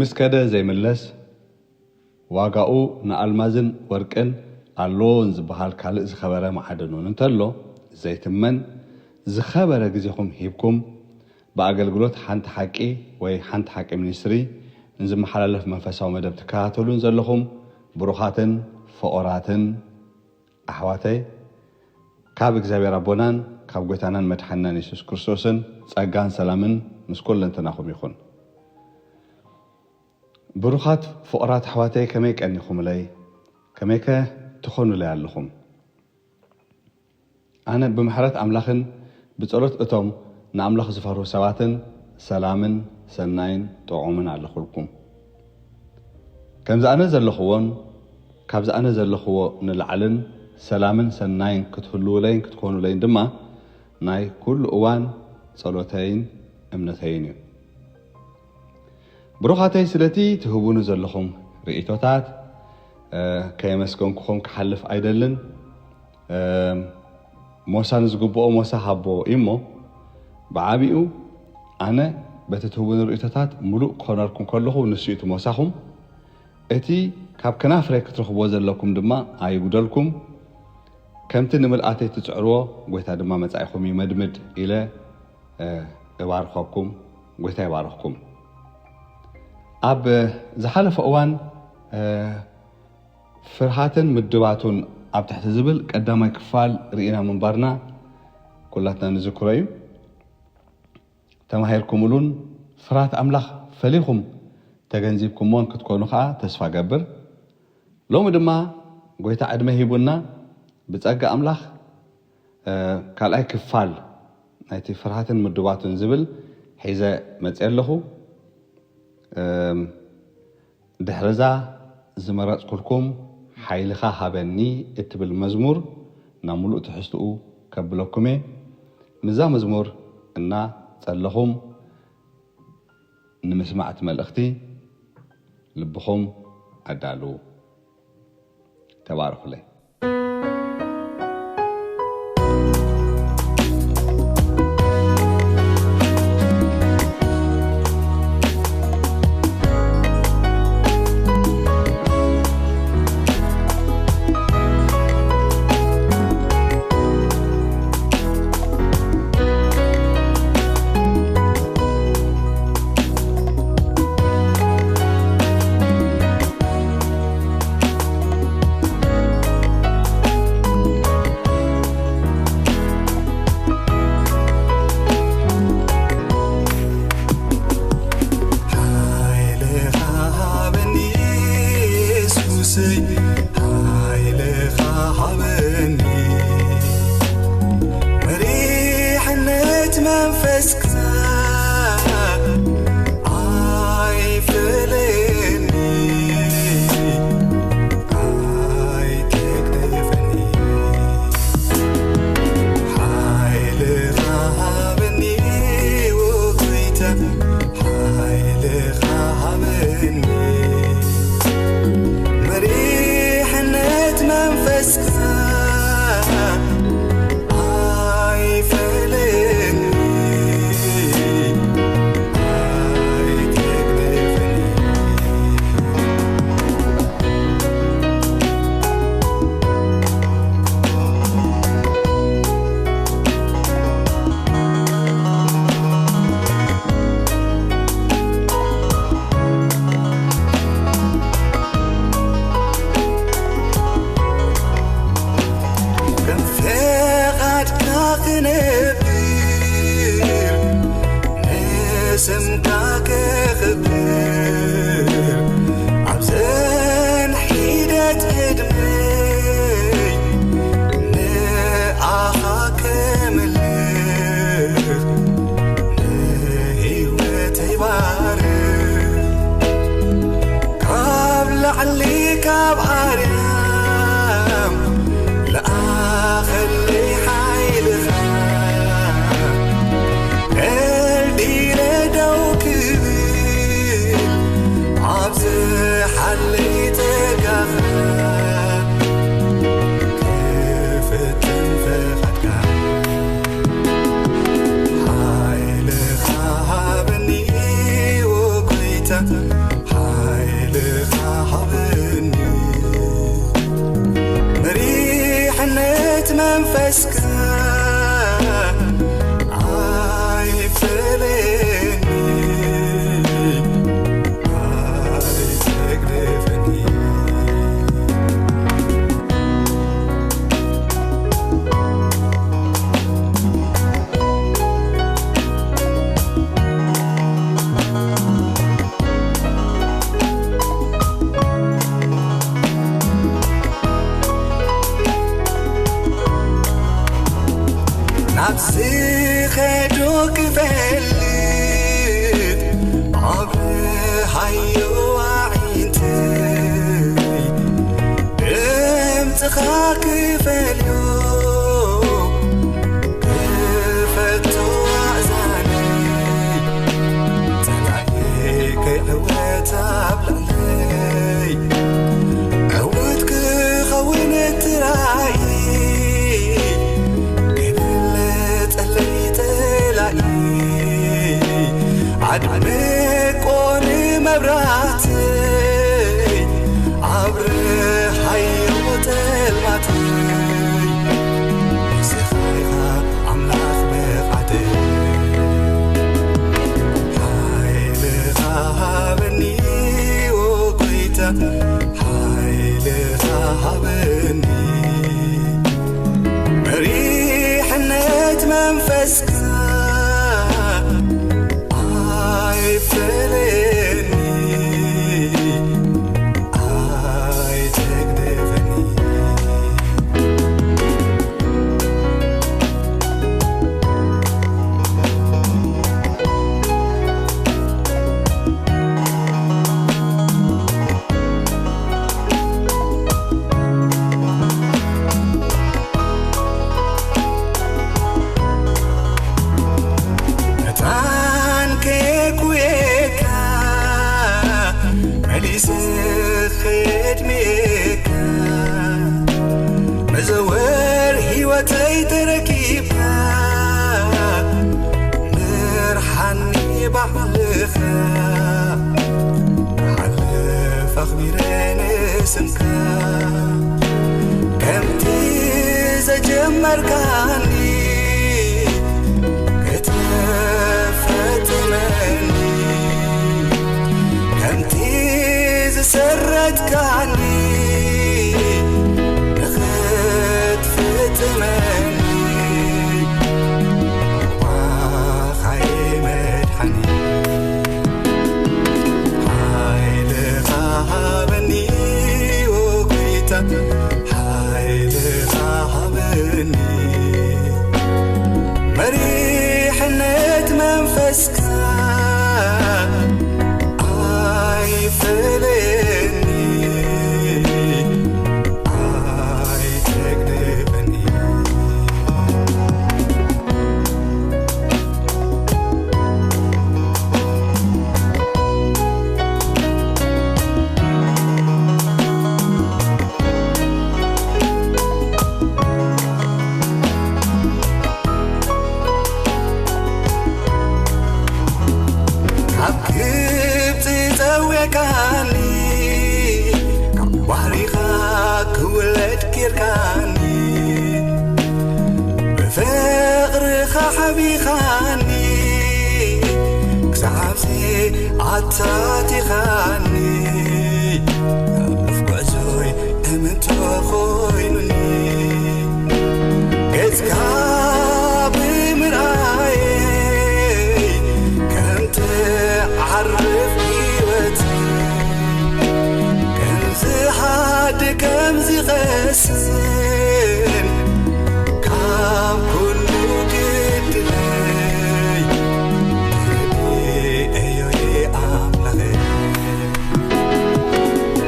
ምስ ከደ ዘይምለስ፣ ዋጋኡ ንኣልማዝን ወርቅን ኣለዎ ዝበሃል ካልእ ዝኸበረ መዓድን እውን እንተሎ ዘይትመን ዝኸበረ ግዜኹም ሂብኩም ብኣገልግሎት ሓንቲ ሓቂ ወይ ሓንቲ ሓቂ ሚኒስትሪ ንዝመሓላለፍ መንፈሳዊ መደብ ትከታተሉን ዘለኹም ብሩኻትን ፍቑራትን ኣሕዋተይ፣ ካብ እግዚኣብሔር ኣቦናን ካብ ጐይታናን መድሓንናን የሱስ ክርስቶስን ጸጋን ሰላምን ምስ ኵለንትናኹም ይኹን። ብሩኻት ፍቑራት ኣሕዋተይ፣ ከመይ ቀኒኹምለይ? ከመይከ ትኾኑለይ ኣለኹም? ኣነ ብምሕረት ኣምላኽን ብጸሎት እቶም ንኣምላኽ ዝፈርሁ ሰባትን ሰላምን ሰናይን ጥዑምን ኣለኹልኩም። ከምዚ ኣነ ዘለኽዎን ካብዚ ኣነ ዘለኽዎ ንላዕልን ሰላምን ሰናይን ክትህልዉለይን ክትኮኑለይን ድማ ናይ ኩሉ እዋን ጸሎተይን እምነተይን እዩ። ብሩኻተይ፣ ስለቲ ትህቡኒ ዘለኹም ርእይቶታት፣ እ፣ ከየመስገንኩኹም ክሓልፍ ኣይደልን። እ፣ ሞሳ ንዝግብኦ ሞሳ ሃቦ እዩ እሞ፣ ብዓቢኡ ኣነ በቲ ትህቡኒ ርእይቶታት ምሉእ ክኾነልኩም ከለኹ፣ ንሱ እዩ እቲ ሞሳኹም። እቲ ካብ ከናፍረይ ክትረኽብዎ ዘለኩም ድማ ኣይጉደልኩም። ከምቲ ንምልኣተይ ትጽዕርዎ፣ ጐይታ ድማ መጻኢኹም ይመድምድ ኢለ፣ እ፣ እባርኸኩም። ጐይታ ይባርኽኩም። ኣብ ዝሓለፈ እዋን፣ እ፣ ፍርሃትን ምድባቱን ኣብ ትሕቲ ዝብል ቀዳማይ ክፋል ርኢና ምንባርና ኩላትና ንዝክሮ እዩ። ተማሂርኩምሉን ፍርሃት ኣምላኽ ፈሊኹም ተገንዚብኩሞን ክትኮኑ ኸኣ ተስፋ እገብር። ሎሚ ድማ ጐይታ ዕድመ ሂቡና ብጸጋ ኣምላኽ፣ እ፣ ካልኣይ ክፋል ናይቲ ፍርሃትን ምድባቱን ዝብል ሒዘ መጺአ ኣለኹ። እም፣ ድሕርዛ ዝመረጽኩልኩም ሓይልኻ ሃበኒ እትብል መዝሙር ናብ ምሉእ ትሕዝትኡ ከብለኩም እየ። ምስዛ መዝሙር እናጸለኹም ንምስማዕ እቲ መልእኽቲ ልብኹም ኣዳልዉ። ተባረኹለይ። ሓይልኻ ሃበኒ የሱሰይ፣ ሓይልኻ ሃበኒ። መሪሕነት መንፈስካ ኣይፈለየኒ፣ ኣይትግደፈኒ። ሓይልኻ ሃበኒ፣ ኦ ጎይታ፣ ሓይልኻ ሃበኒ። መሪሕነት መንፈስካ ኣይፈለየኒ፣ ኣይትግደፈኒ። ከም ፈቓድካ ክነብር፣ ንስምካ ከኽብር፣ ኣብዘን ሒደት ዕድመይ ንኣኻ ከምልኽ፣ ንህይወተይ ባርኽ። ካብ ላዕሊ ካብ ኣርያም ለኣኸለይ ሓይልኻ፣ ደልዲለ ደው ክብል መንፈስካ ኣይፈለየኒ፣ ኣይትግደፈኒ። ናብ ዝኸዶ ክፈልጥ ኣብርሃዮ ኣዒንተይ፣ ድምፅኻ ክፈልዮ ክፈቶ ኣእዛነይ፣ ጸላኢ ከይዕወት ኣብ ልዕለይ፣ ዕውት ክኸውን እቲ ራእይ፣ ክብለጸለይ ጸላኢ፣ ኣድምቆ ንመብራህተይ፣ ኣብርሃዮ ጸልማተይ፣ ንስኻ ኢኻ ኣምላኽ ብቕዓተይ። ሓይልኻ ሃበኒ፣ ኦ ጎይታ፣ ሓይልኻ ሃበኒ። መሪሕነት መንፈስካ ኣይፈለየኒ፣ ኣይትግደፈኒ። መታን ከየኩየካ መሊሰ ከየድምየካ፣ መዘወር ህይወተይ ተረኪብካ፣ ምርሓኒ ባዕልኻ፣ ክሓልፍ ኣኽቢረ ንስምካ። ከምቲ ዘጀመርካኒ ክትፈጽመኒ፣ ከምቲ ዝሰረትካኒ ንኽትፍጽመኒ፣ ኣባኻይ መድሓኒ። ሓይልኻ ሃበኒ፣ ኦ ጎይታ፣ ሓይልኻ ሃበኒ። መሪሕነት መንፈስካ ኣይፈለየኒ፣ ኣይተግድፈኒ። ካብ ግብጺ ጸዊዕካኒ፣ ካብ ባሕሪኻ ክውለድ ጌርካኒ፣ ብፍቕርኻ ሓቢኻኒ፣ ክሳብ ኣታቲኻኒ፣ ኣብ ጉዕዞይ እምንቶ ኮይኑኒ። ገጽካ ብምርኣየይ ከም ትዓርፍ ህይወት፣ ከም ዝሃድእ ከም ዝቐስን ካብ ኩሉ ግድለይ ተረዲኤዮ ኣምላኸይ።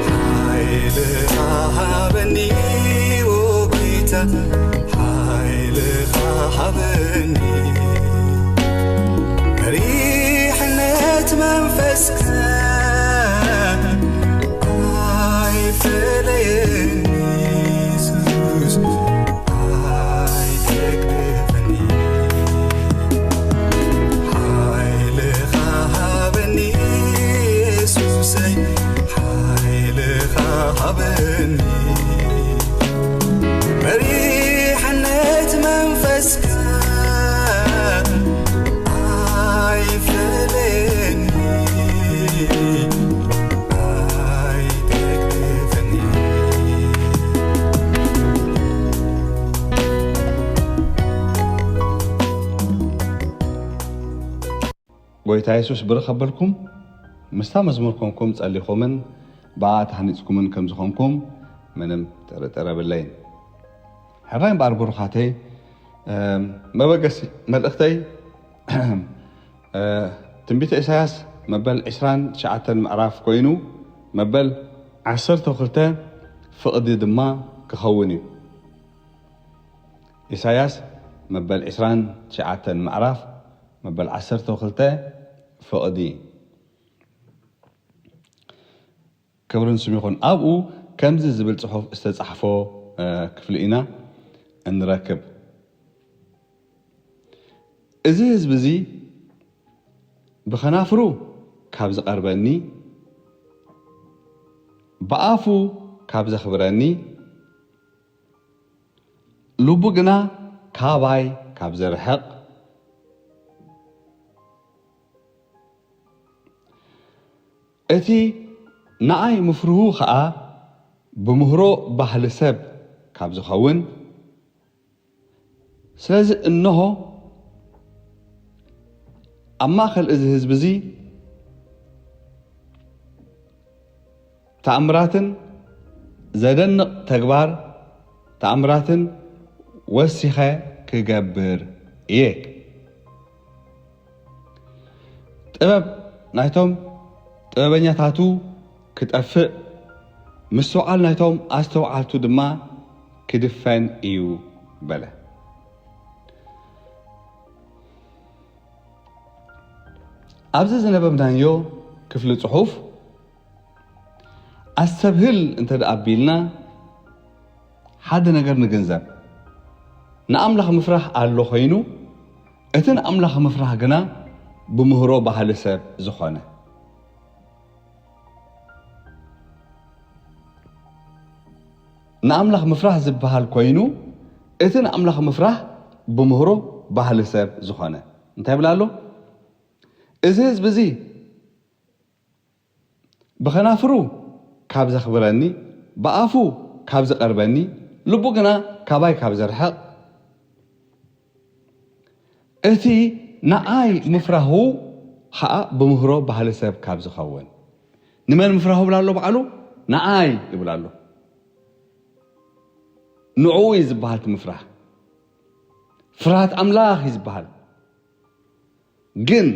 ሓይልኻ ሃበኒ ኦ ጎይታ፣ ሓይልኻ ሃበኒ። መሪሕነት መንፈስካ ኣይፈለየኒ የሱስ፣ ኣይተግድፈኒ። ሓይልኻ ሃበኒ የሱሰይ፣ ሓይልኻ ሃበኒ። መሪሕነት ጎይታ የሱስ ብርኽ ኣበልኩም። ምስታ መዝሙር ኮንኩም ጸሊኹምን ብኣ ተሃኒጽኩምን ከም ዝኾንኩም ምንም ጥርጥር የብለይን። ሕራይ እምበኣር ብሩኻተይ፣ እም፣ መበገሲ መልእኽተይ፣ እ፣ ትንቢተ ኢሳያስ መበል ዕስራን ትሽዓተን ምዕራፍ ኮይኑ፣ መበል ዓሰርተ ክልተ ፍቕዲ ድማ ክኸውን እዩ። ኢሳያስ መበል ዕስራን ትሽዓተን ምዕራፍ መበል ዓሰርተ ክልተ ፍቕዲ። ክብርን ስም ይኹን። ኣብኡ ከምዚ ዝብል ጽሑፍ ዝተጻሕፎ፣ እ፣ ክፍሊ ኢና እንረክብ። እዚ ህዝቢ እዚ ብኸናፍሩ ካብ ዝቐርበኒ፣ ብኣፉ ካብ ዘኽብረኒ፣ ልቡ ግና ካባይ ካብ ዝርሕቕ፣ እቲ ንኣይ ምፍርሁ ኸኣ ብምህሮ ባህሊ ሰብ ካብ ዝኸውን፣ ስለዚ እንሆ ኣብ ማእከል እዚ ህዝቢ እዚ ተኣምራትን ዘደንቕ ተግባር ተኣምራትን ወሲኸ ክገብር እየ። ጥበብ ናይቶም ጥበበኛታቱ ክጠፍእ፣ ምስትውዓል ናይቶም ኣስተውዓልቱ ድማ ክድፈን እዩ በለ። ኣብዚ ዝነበብናዮ ክፍሊ ጽሑፍ ኣስተብህል እንተ ደኣ ኣቢልና ሓደ ነገር ንግንዘብ። ንኣምላኽ ምፍራህ ኣሎ ኮይኑ፣ እቲ ንኣምላኽ ምፍራህ ግና ብምህሮ ባህሊ ሰብ ዝኾነ። ንኣምላኽ ምፍራህ ዝበሃል ኮይኑ፣ እቲ ንኣምላኽ ምፍራህ ብምህሮ ባህሊ ሰብ ዝኾነ። እንታይ ይብል ኣሎ? እዚ ህዝቢ እዚ ብኸናፍሩ ካብ ዘኽብረኒ፣ ብኣፉ ካብ ዝቐርበኒ፣ ልቡ ግና ካባይ ካብ ዝርሕቕ፣ እቲ ንኣይ ምፍራሁ ኸኣ ብምህሮ ባህሊ ሰብ ካብ ዝኸውን። ንመን ምፍራሁ ይብል ኣሎ ባዕሉ? ንኣይ ይብል ኣሎ። ንዕኡ እዩ ዝበሃል እቲ ምፍራህ። ፍርሃት ኣምላኽ እዩ ዝበሃል። ግን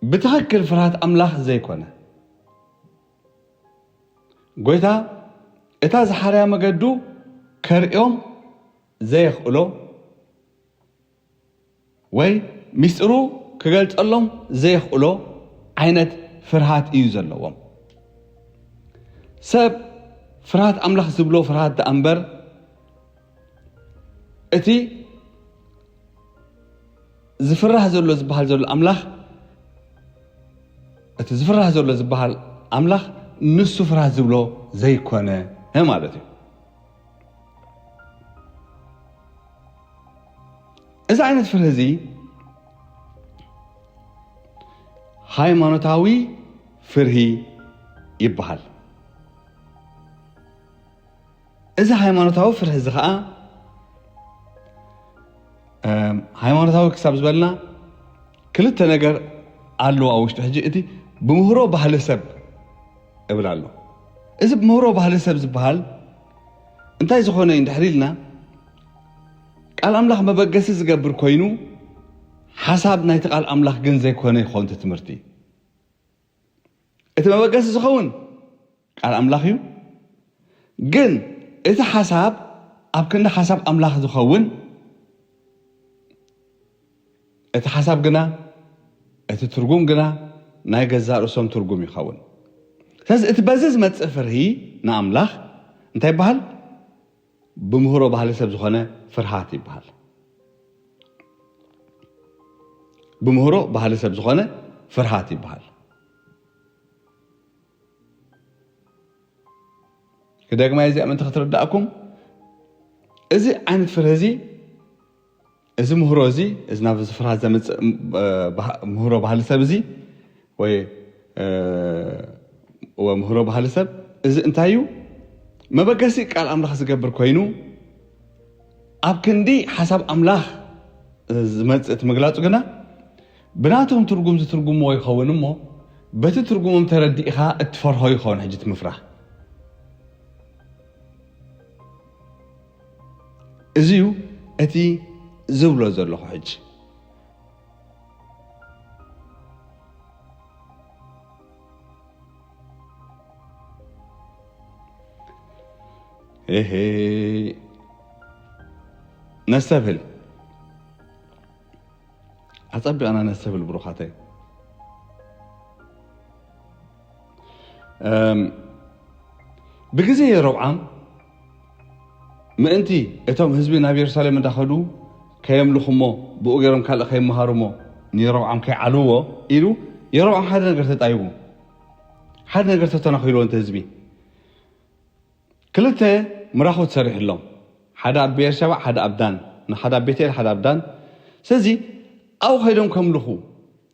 ብትኽክል ፍርሃት ኣምላኽ ዘይኮነ፣ ጎይታ እታ ዝሓርያ መገዱ ከርእዮም ዘየኽእሎ ወይ ሚስጥሩ ክገልጸሎም ዘየኽእሎ ዓይነት ፍርሃት እዩ ዘለዎም። ሰብ ፍርሃት ኣምላኽ ዝብሎ ፍርሃት ደኣ እምበር፣ እቲ ዝፍራህ ዘሎ ዝበሃል ዘሎ ኣምላኽ፣ እቲ ዝፍራህ ዘሎ ዝበሃል ኣምላኽ ንሱ ፍርሃት ዝብሎ ዘይኮነ ማለት እዩ። እዚ ዓይነት ፍርሂ እዚ ሃይማኖታዊ ፍርሂ ይበሃል። እዚ ሃይማኖታዊ ፍርሂ እዚ ኸዓ፣ እም፣ ሃይማኖታዊ ክሳብ ዝበልና ክልተ ነገር ኣለዎ ኣብ ውሽጡ። ሕጂ እቲ ብምህሮ ባህሊ ሰብ እብል ኣሎ። እዚ ብምህሮ ባህሊ ሰብ ዝበሃል እንታይ ዝኾነ እዩ እንድሕር ኢልና፣ ቃል ኣምላኽ መበገሲ ዝገብር ኮይኑ፣ ሓሳብ ናይቲ ቃል ኣምላኽ ግን ዘይኮነ ይኸውን እቲ ትምህርቲ። እቲ መበገሲ ዝኸውን ቃል ኣምላኽ እዩ። ግን እቲ ሓሳብ ኣብ ክንዲ ሓሳብ ኣምላኽ ዝኸውን፣ እቲ ሓሳብ ግና፣ እቲ ትርጉም ግና ናይ ገዛእ ርእሶም ትርጉም ይኸውን። ስለዚ እቲ በዚ ዝመጽእ ፍርሂ ንኣምላኽ እንታይ ይበሃል? ብምህሮ ባህሊ ሰብ ዝኾነ ፍርሃት ይበሃል። ብምህሮ ባህሊ ሰብ ዝኾነ ፍርሃት ይበሃል። ክደግማ እዚኣ ምእንቲ ክትርዳእኩም፣ እዚ ዓይነት ፍርሂ እዚ፣ እዚ ምህሮ እዚ፣ እዚ ናብ እዚ ፍርሃት ዘምጽእ፣ እ፣ ባህ-፣ ምህሮ ባህሊ ሰብ እዚ፣ ወይ፣ እ፣ ወ-፣ ምህሮ ባህሊ ሰብ እዚ እንታይ እዩ? መበገሲ ቃል ኣምላኽ ዝገብር ኮይኑ፣ ኣብ ክንዲ ሓሳብ ኣምላኽ ዝመጽእ እቲ ምግላጹ ግና፣ ብናቶም ትርጉም ዝትርጉምዎ ይኸውን እሞ፣ በቲ ትርጉሞም ተረዲእኻ እትፈርሆ ይኸውን። ሕጂ እቲ ምፍራህ እዚ እዩ እቲ ዝብሎ ዘለኹ። ሕጂ እሄ፣ ነስተብህል፣ ኣጸቢቕና ነስተብህል ብሩኻተይ። እም፣ ብግዜ የሮብዓም ምእንቲ እቶም ህዝቢ ናብ የሩሳሌም እንዳኸዱ ከየምልኹ እሞ ብኡ ገይሮም ካልእ ከይመሃሩ እሞ ንየሮብዓም ከይዓልውዎ ኢሉ የሮብዓም ሓደ ነገር ተጣይቡ፣ ሓደ ነገር ተተናኺልዎ ነቲ ህዝቢ። ክልተ ምራኹ ተሰሪሕሎም፣ ሓደ ኣብ ቤርሸባ፣ ሓደ ኣብ ዳን፣ ሓደ ኣብ ቤቴል፣ ሓደ ኣብ ዳን። ስለዚ ኣብኡ ከይዶም ከምልኹ፣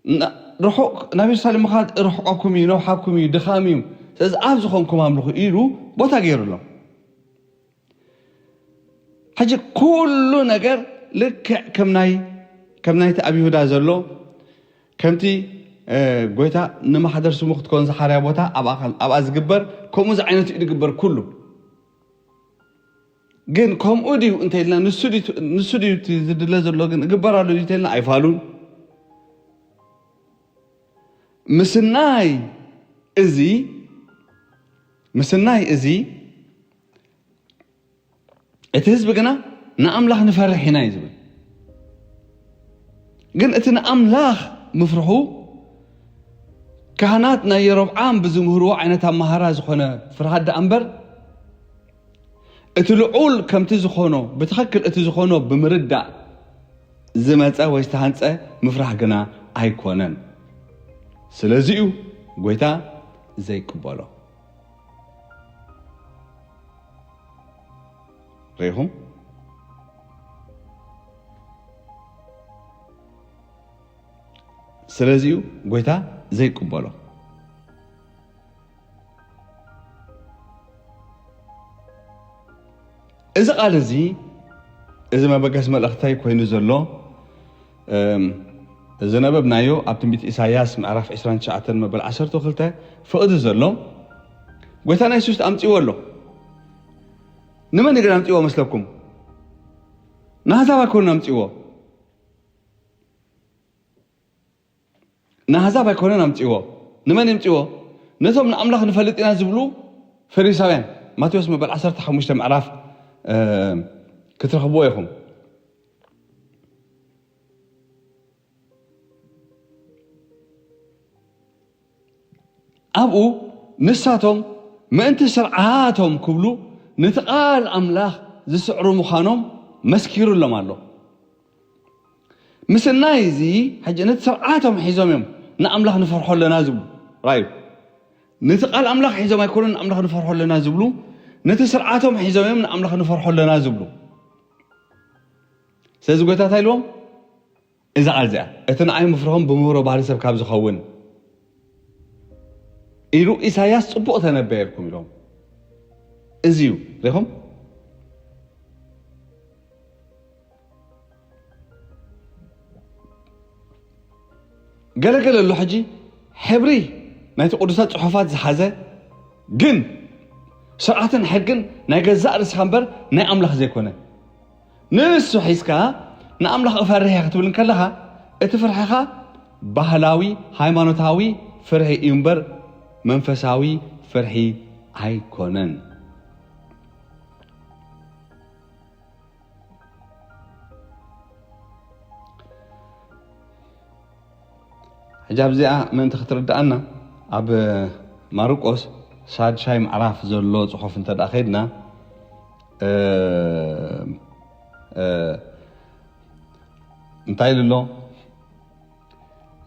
ና-፣ ርሑቕ፣ ናብ የሩሳሌም ምኻድ ርሑቐኩም እዩ፣ ነውሓኩም እዩ፣ ድኻም እዩ። ስለዚ ኣብ ዝኾንኩም ኣምልኹ ኢሉ ቦታ ገይሩሎም። ሕጂ ኩሉ ነገር ልክዕ ከም ናይ፣ ከም ናይቲ ኣብ ይሁዳ ዘሎ፣ ከምቲ፣ እ፣ ጎይታ ንማሕደር ስሙ ክትከውን ዝሓርያ ቦታ ኣብኣ፣ ኣብኣ ዝግበር፣ ከምኡ ዝዓይነቱ እዩ ዝግበር ኩሉ። ግን ከምኡ ድዩ እንተ ኢልና፣ ንሱ ድዩ፣ ንሱ ድዩ እቲ ዝድለ ዘሎ ግን እግበር ኣሎ ድዩ እንተ ኢልና፣ ኣይፋሉን። ምስናይ እዚ፣ ምስናይ እዚ፣ እቲ ህዝቢ ግና ንኣምላኽ ንፈርሕ ኢና እዩ ዝብል። ግን እቲ ንኣምላኽ ምፍርሑ ካህናት ናይ የሮብዓም ብዝምህርዎ ዓይነት ኣመሃራ ዝኾነ ፍርሃት ደኣ እምበር፣ እቲ ልዑል ከምቲ ዝኾኖ፣ ብትኽክል እቲ ዝኾኖ ብምርዳእ ዝመጸ ወይ ዝተሃንጸ ምፍራህ ግና ኣይኮነን። ስለዚ እዩ ጎይታ ዘይቅበሎ። ርኢኹም? ስለዚ እዩ ጎይታ ዘይቅበሎ። እዚ ቃል እዚ፣ እዚ መበገሲ መልእኽተይ ኮይኑ ዘሎ፣ እም፣ ዝነበብናዮ ኣብ ትንቢት ኢሳይያስ ምዕራፍ ዕስራን ትሽዓተን መበል ዓሰርተ ክልተ ፍቕዲ ዘሎ፣ ጎይታና የሱስ ኣምጺእዎ ኣሎ። ንመን ግን ኣምጺእዎ መስለኩም? ንኣህዛብ ኣይኮኑን ኣምጺእዎ። ንኣህዛብ ኣይኮነን ኣምጺእዎ። ንመን የምጺእዎ? ነቶም ንኣምላኽ ንፈልጥ ኢና ዝብሉ ፈሪሳውያን። ማቴዎስ መበል ዓሰርተ ሓሙሽተ ምዕራፍ፣ እ፣ ክትረኽብዎ ኢኹም። ኣብኡ ንሳቶም ምእንቲ ስርዓቶም ክብሉ ነቲ ቃል ኣምላኽ ዝስዕሩ ምዃኖም መስኪሩሎም ኣሎ። ምስናይ እዚ፣ ሕጂ ነቲ ስርዓቶም ሒዞም እዮም ንኣምላኽ ንፈርሖ ኣለና ዝብሉ። ራዩ፣ ነቲ ቃል ኣምላኽ ሒዞም ኣይኮኑን ንኣምላኽ ንፈርሖ ኣለና ዝብሉ፣ ነቲ ስርዓቶም ሒዞም እዮም ንኣምላኽ ንፈርሖ ኣለና ዝብሉ። ስለዚ ጎይታ እንታይ ኢልዎም? እዛ ቃል እዚኣ፣ "እቲ ንዓይ ምፍርሆም ብምህሮ ባህሪ ሰብ ካብ ዝኸውን" ኢሉ ኢሳይያስ ጽቡቕ ተነበየልኩም ኢሎም። እዚ እዩ፣ ሪኹም? ገለገለ ኣሎ ሕጂ ሕብሪ ናይቲ ቅዱሳት ጽሑፋት ዝሓዘ ግን ስርዓትን ሕግን ናይ ገዛእ ርእስኻ እምበር ናይ ኣምላኽ ዘይኮነ። ንሱ ሒዝካ ንኣምላኽ እፈርህ እየ ክትብል እንከለኻ፣ እቲ ፍርሕኻ ባህላዊ ሃይማኖታዊ ፍርሒ እዩ እምበር መንፈሳዊ ፍርሒ ኣይኮነን። ሕጂ ኣብዚኣ ምእንቲ ክትርድኣና፣ ኣብ ማርቆስ ሳድሻይ ምዕራፍ ዘሎ ጽሑፍ እንተ ደኣ ከይድና፣ እ፣ እ፣ እንታይ ኢሉ ኣሎ?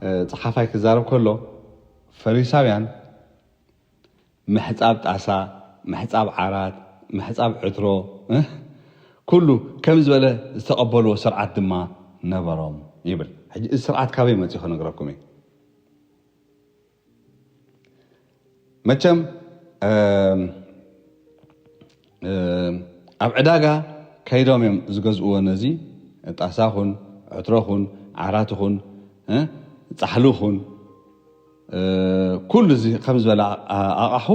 እ፣ ጸሓፋይ ክዛረብ ከሎ፣ ፈሪሳውያን ምሕጻብ ጣሳ፣ ምሕጻብ ዓራት፣ ምሕጻብ ዕትሮ፣ እ፣ ኩሉ ከም ዝበለ ዝተቐበልዎ ስርዓት ድማ ነበሮም ይብል። ሕጂ እዚ ስርዓት ካበይ መጺኡ ክነግረኩም እየ። መቸም፣ እም፣ እም፣ ኣብ ዕዳጋ ከይዶም እዮም ዝገዝእዎ ነዚ ጣሳ ኹን፣ ዕትሮ ኹን፣ ዓራት ኹን፣ እ፣ ጻሕሊ ይኹን ኩሉ እዚ ከም ዝበለ ኣቕሑ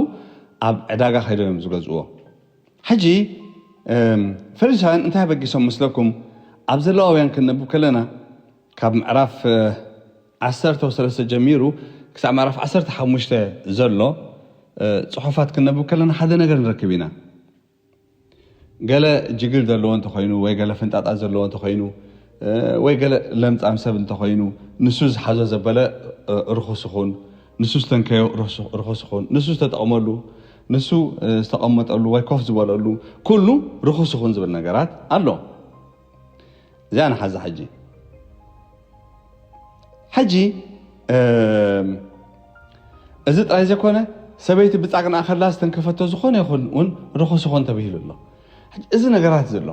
ኣብ ዕዳጋ ከይዶም እዮም ዝገዝእዎ። ሕጂ ፈሪሳውያን እንታይ በጊሶም መስለኩም? ኣብ ዘለዋውያን ክንነብብ ከለና ካብ ምዕራፍ ዓሰርተ ሰለስተ ጀሚሩ ክሳብ ምዕራፍ ዓሰርተ ሓሙሽተ ዘሎ ፅሑፋት ክንነብብ ከለና ሓደ ነገር ንረክብ ኢና። ገለ ጅግር ዘለዎ እንተኾይኑ ወይ ገለ ፍንጣጣ ዘለዎ እንተኾይኑ ወይ ገለ ለምፃም ሰብ እንተኾይኑ ንሱ ዝሓዞ ዘበለ ርኹስ ይኹን፣ ንሱ ዝተንከዮ ርኹስ ይኹን፣ ንሱ ዝተጠቕመሉ፣ ንሱ ዝተቐመጠሉ ወይ ኮፍ ዝበለሉ ኩሉ ርኹስ ይኹን ዝብል ነገራት ኣሎ። እዚኣ ንሓዛ ሕጂ። ሕጂ እዚ ጥራይ ዘይኮነ ሰበይቲ ብጻግና ከላ ዝተንከፈቶ ዝኾነ ይኹን እውን ርኹስ ይኹን ተባሂሉ ኣሎ። እዚ ነገራት ዘሎ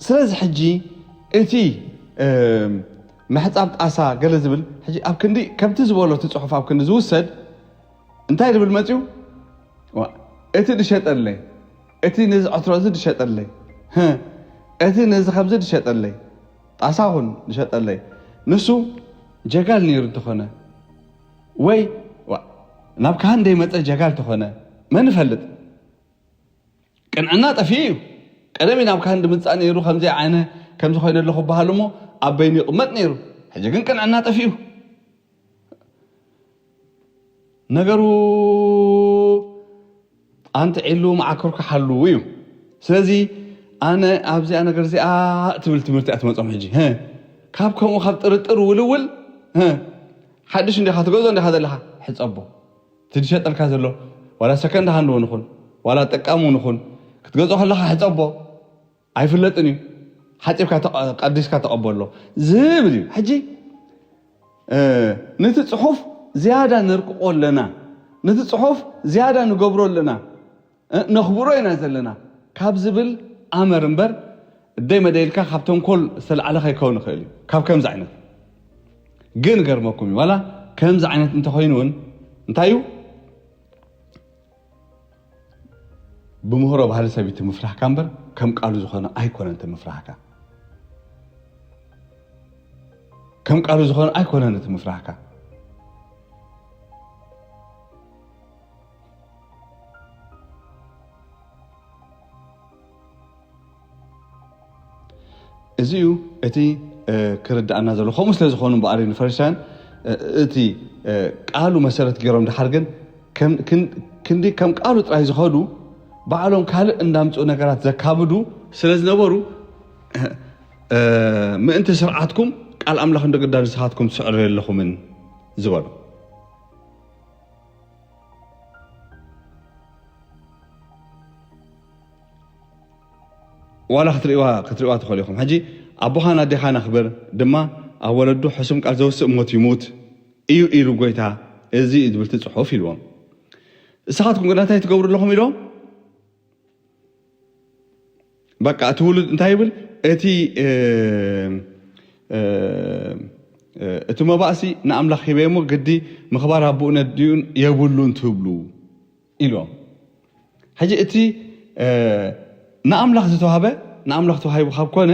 ስለዚ ሕጂ እቲ ምሕጻብ ጣሳ ገለ ዝብል ሕጂ ኣብ ክንዲ ከምቲ ዝበሎ እቲ ጽሑፍ ኣብ ክንዲ ዝውሰድ እንታይ ዝብል መጽዩ እቲ ዝሸጠለይ እቲ ነዚ ዕትሮ እዚ ዝሸጠለይ እቲ ነዚ ከምዚ ዝሸጠለይ ጣሳ ኹን ዝሸጠለይ ንሱ ጀጋል ነይሩ እንተኾነ ወይ ናብ ካህን ደይመፀ ጀጋል ተኾነ መን ይፈልጥ? ቅንዕና ጠፊኡ እዩ። ቀደም ናብ ካህን ድምፃእ ነይሩ ከምዚ ዓይነ ከምዚ ኮይነ ኣለኹ በሃል እሞ ኣብ በይኑ ይቕመጥ ነይሩ። ሕጂ ግን ቅንዕና ጠፊኡ። ነገሩ ኣንትዒሉ መዓኮር ክሓሉ እዩ። ስለዚ ኣነ ኣብዚኣ ነገር እዚኣ ትብል ትምህርቲ እያ ትመጾም። ሕጂ ህ፣ ካብ ከምኡ ካብ ጥርጥር ውልውል ህ፣ ሓድሽ እንዲኻ ትገዝኦ እንዲኻ ዘለኻ ሕጸቦ። እቲ ዝሸጠልካ ዘሎ ዋላ ሰከንድ ሃንድ እውን ይኹን ዋላ ጠቃሚ እውን ይኹን ክትገዝኦ ከለኻ ሕጸቦ። ኣይፍለጥን እዩ። ሓፂብካ ተቐ- ቀዲስካ ተቐበሎ ዝብል እዩ። ሕጂ እ፣ ነቲ ፅሑፍ ዝያዳ ነርቅቆ ኣለና፣ ነቲ ፅሑፍ ዝያዳ ንገብሮ ኣለና፣ እ፣ ነኽብሮ ኢና ዘለና ካብ ዝብል ኣመር እምበር እደይ መደይልካ ካብ ተንኮል ዝተላዕለ ከይከውን ይኽእል እዩ። ካብ ከምዚ ዓይነት ግን ገርመኩም እዩ ዋላ ከምዚ ዓይነት እንተኮይኑ እውን እንታይ እዩ ብምህሮ ባህሊ ሰብ እዩ እቲ ምፍራህካ እምበር ከም ቃሉ ዝኾነ ኣይኮነን እቲ ምፍራህካ። ከም ቃሉ ዝኾነ ኣይኮነን እቲ ምፍራህካ። እዚ እዩ እቲ ክርድኣና ዘሎ። ከምኡ ስለ ዝኾኑ እምበኣር እዩ ንፈሪሳውያን እቲ ቃሉ መሰረት ገይሮም ድሓር ግን ክንዲ ከም ቃሉ ጥራይ ዝኸዱ ባዕሎም ካልእ እንዳምፅኡ ነገራት ዘካብዱ ስለ ዝነበሩ ምእንቲ ስርዓትኩም ቃል ኣምላኽ እንዶ ግዳ ንስኻትኩም ትስዕሩ የለኹምን ዝበሉ። ዋላ ክትርእዋ ክትርእዋ ትኽእሉ ኢኹም። ሕጂ ኣቦኻን ኣዴኻን ኣኽብር ድማ ኣብ ወለዱ ሕሱም ቃል ዘውስእ ሞት ይሙት እዩ ኢሉ ጎይታ እዚ እዩ ዝብል እቲ ጽሑፍ ኢልዎም። ንስኻትኩም ግና እንታይ ትገብሩ ኣለኹም ኢልዎም። በቃ እቲ ውሉድ እንታይ ይብል እቲ እቲ መባእሲ ንኣምላኽ ሂበ እሞ ግዲ ምኽባር ኣቦኡን ኣዲኡን የብሉን ትብሉ ኢሎም። ሕጂ እቲ ንኣምላኽ ዝተዋህበ ንኣምላኽ ተዋሂቡ ካብ ኮነ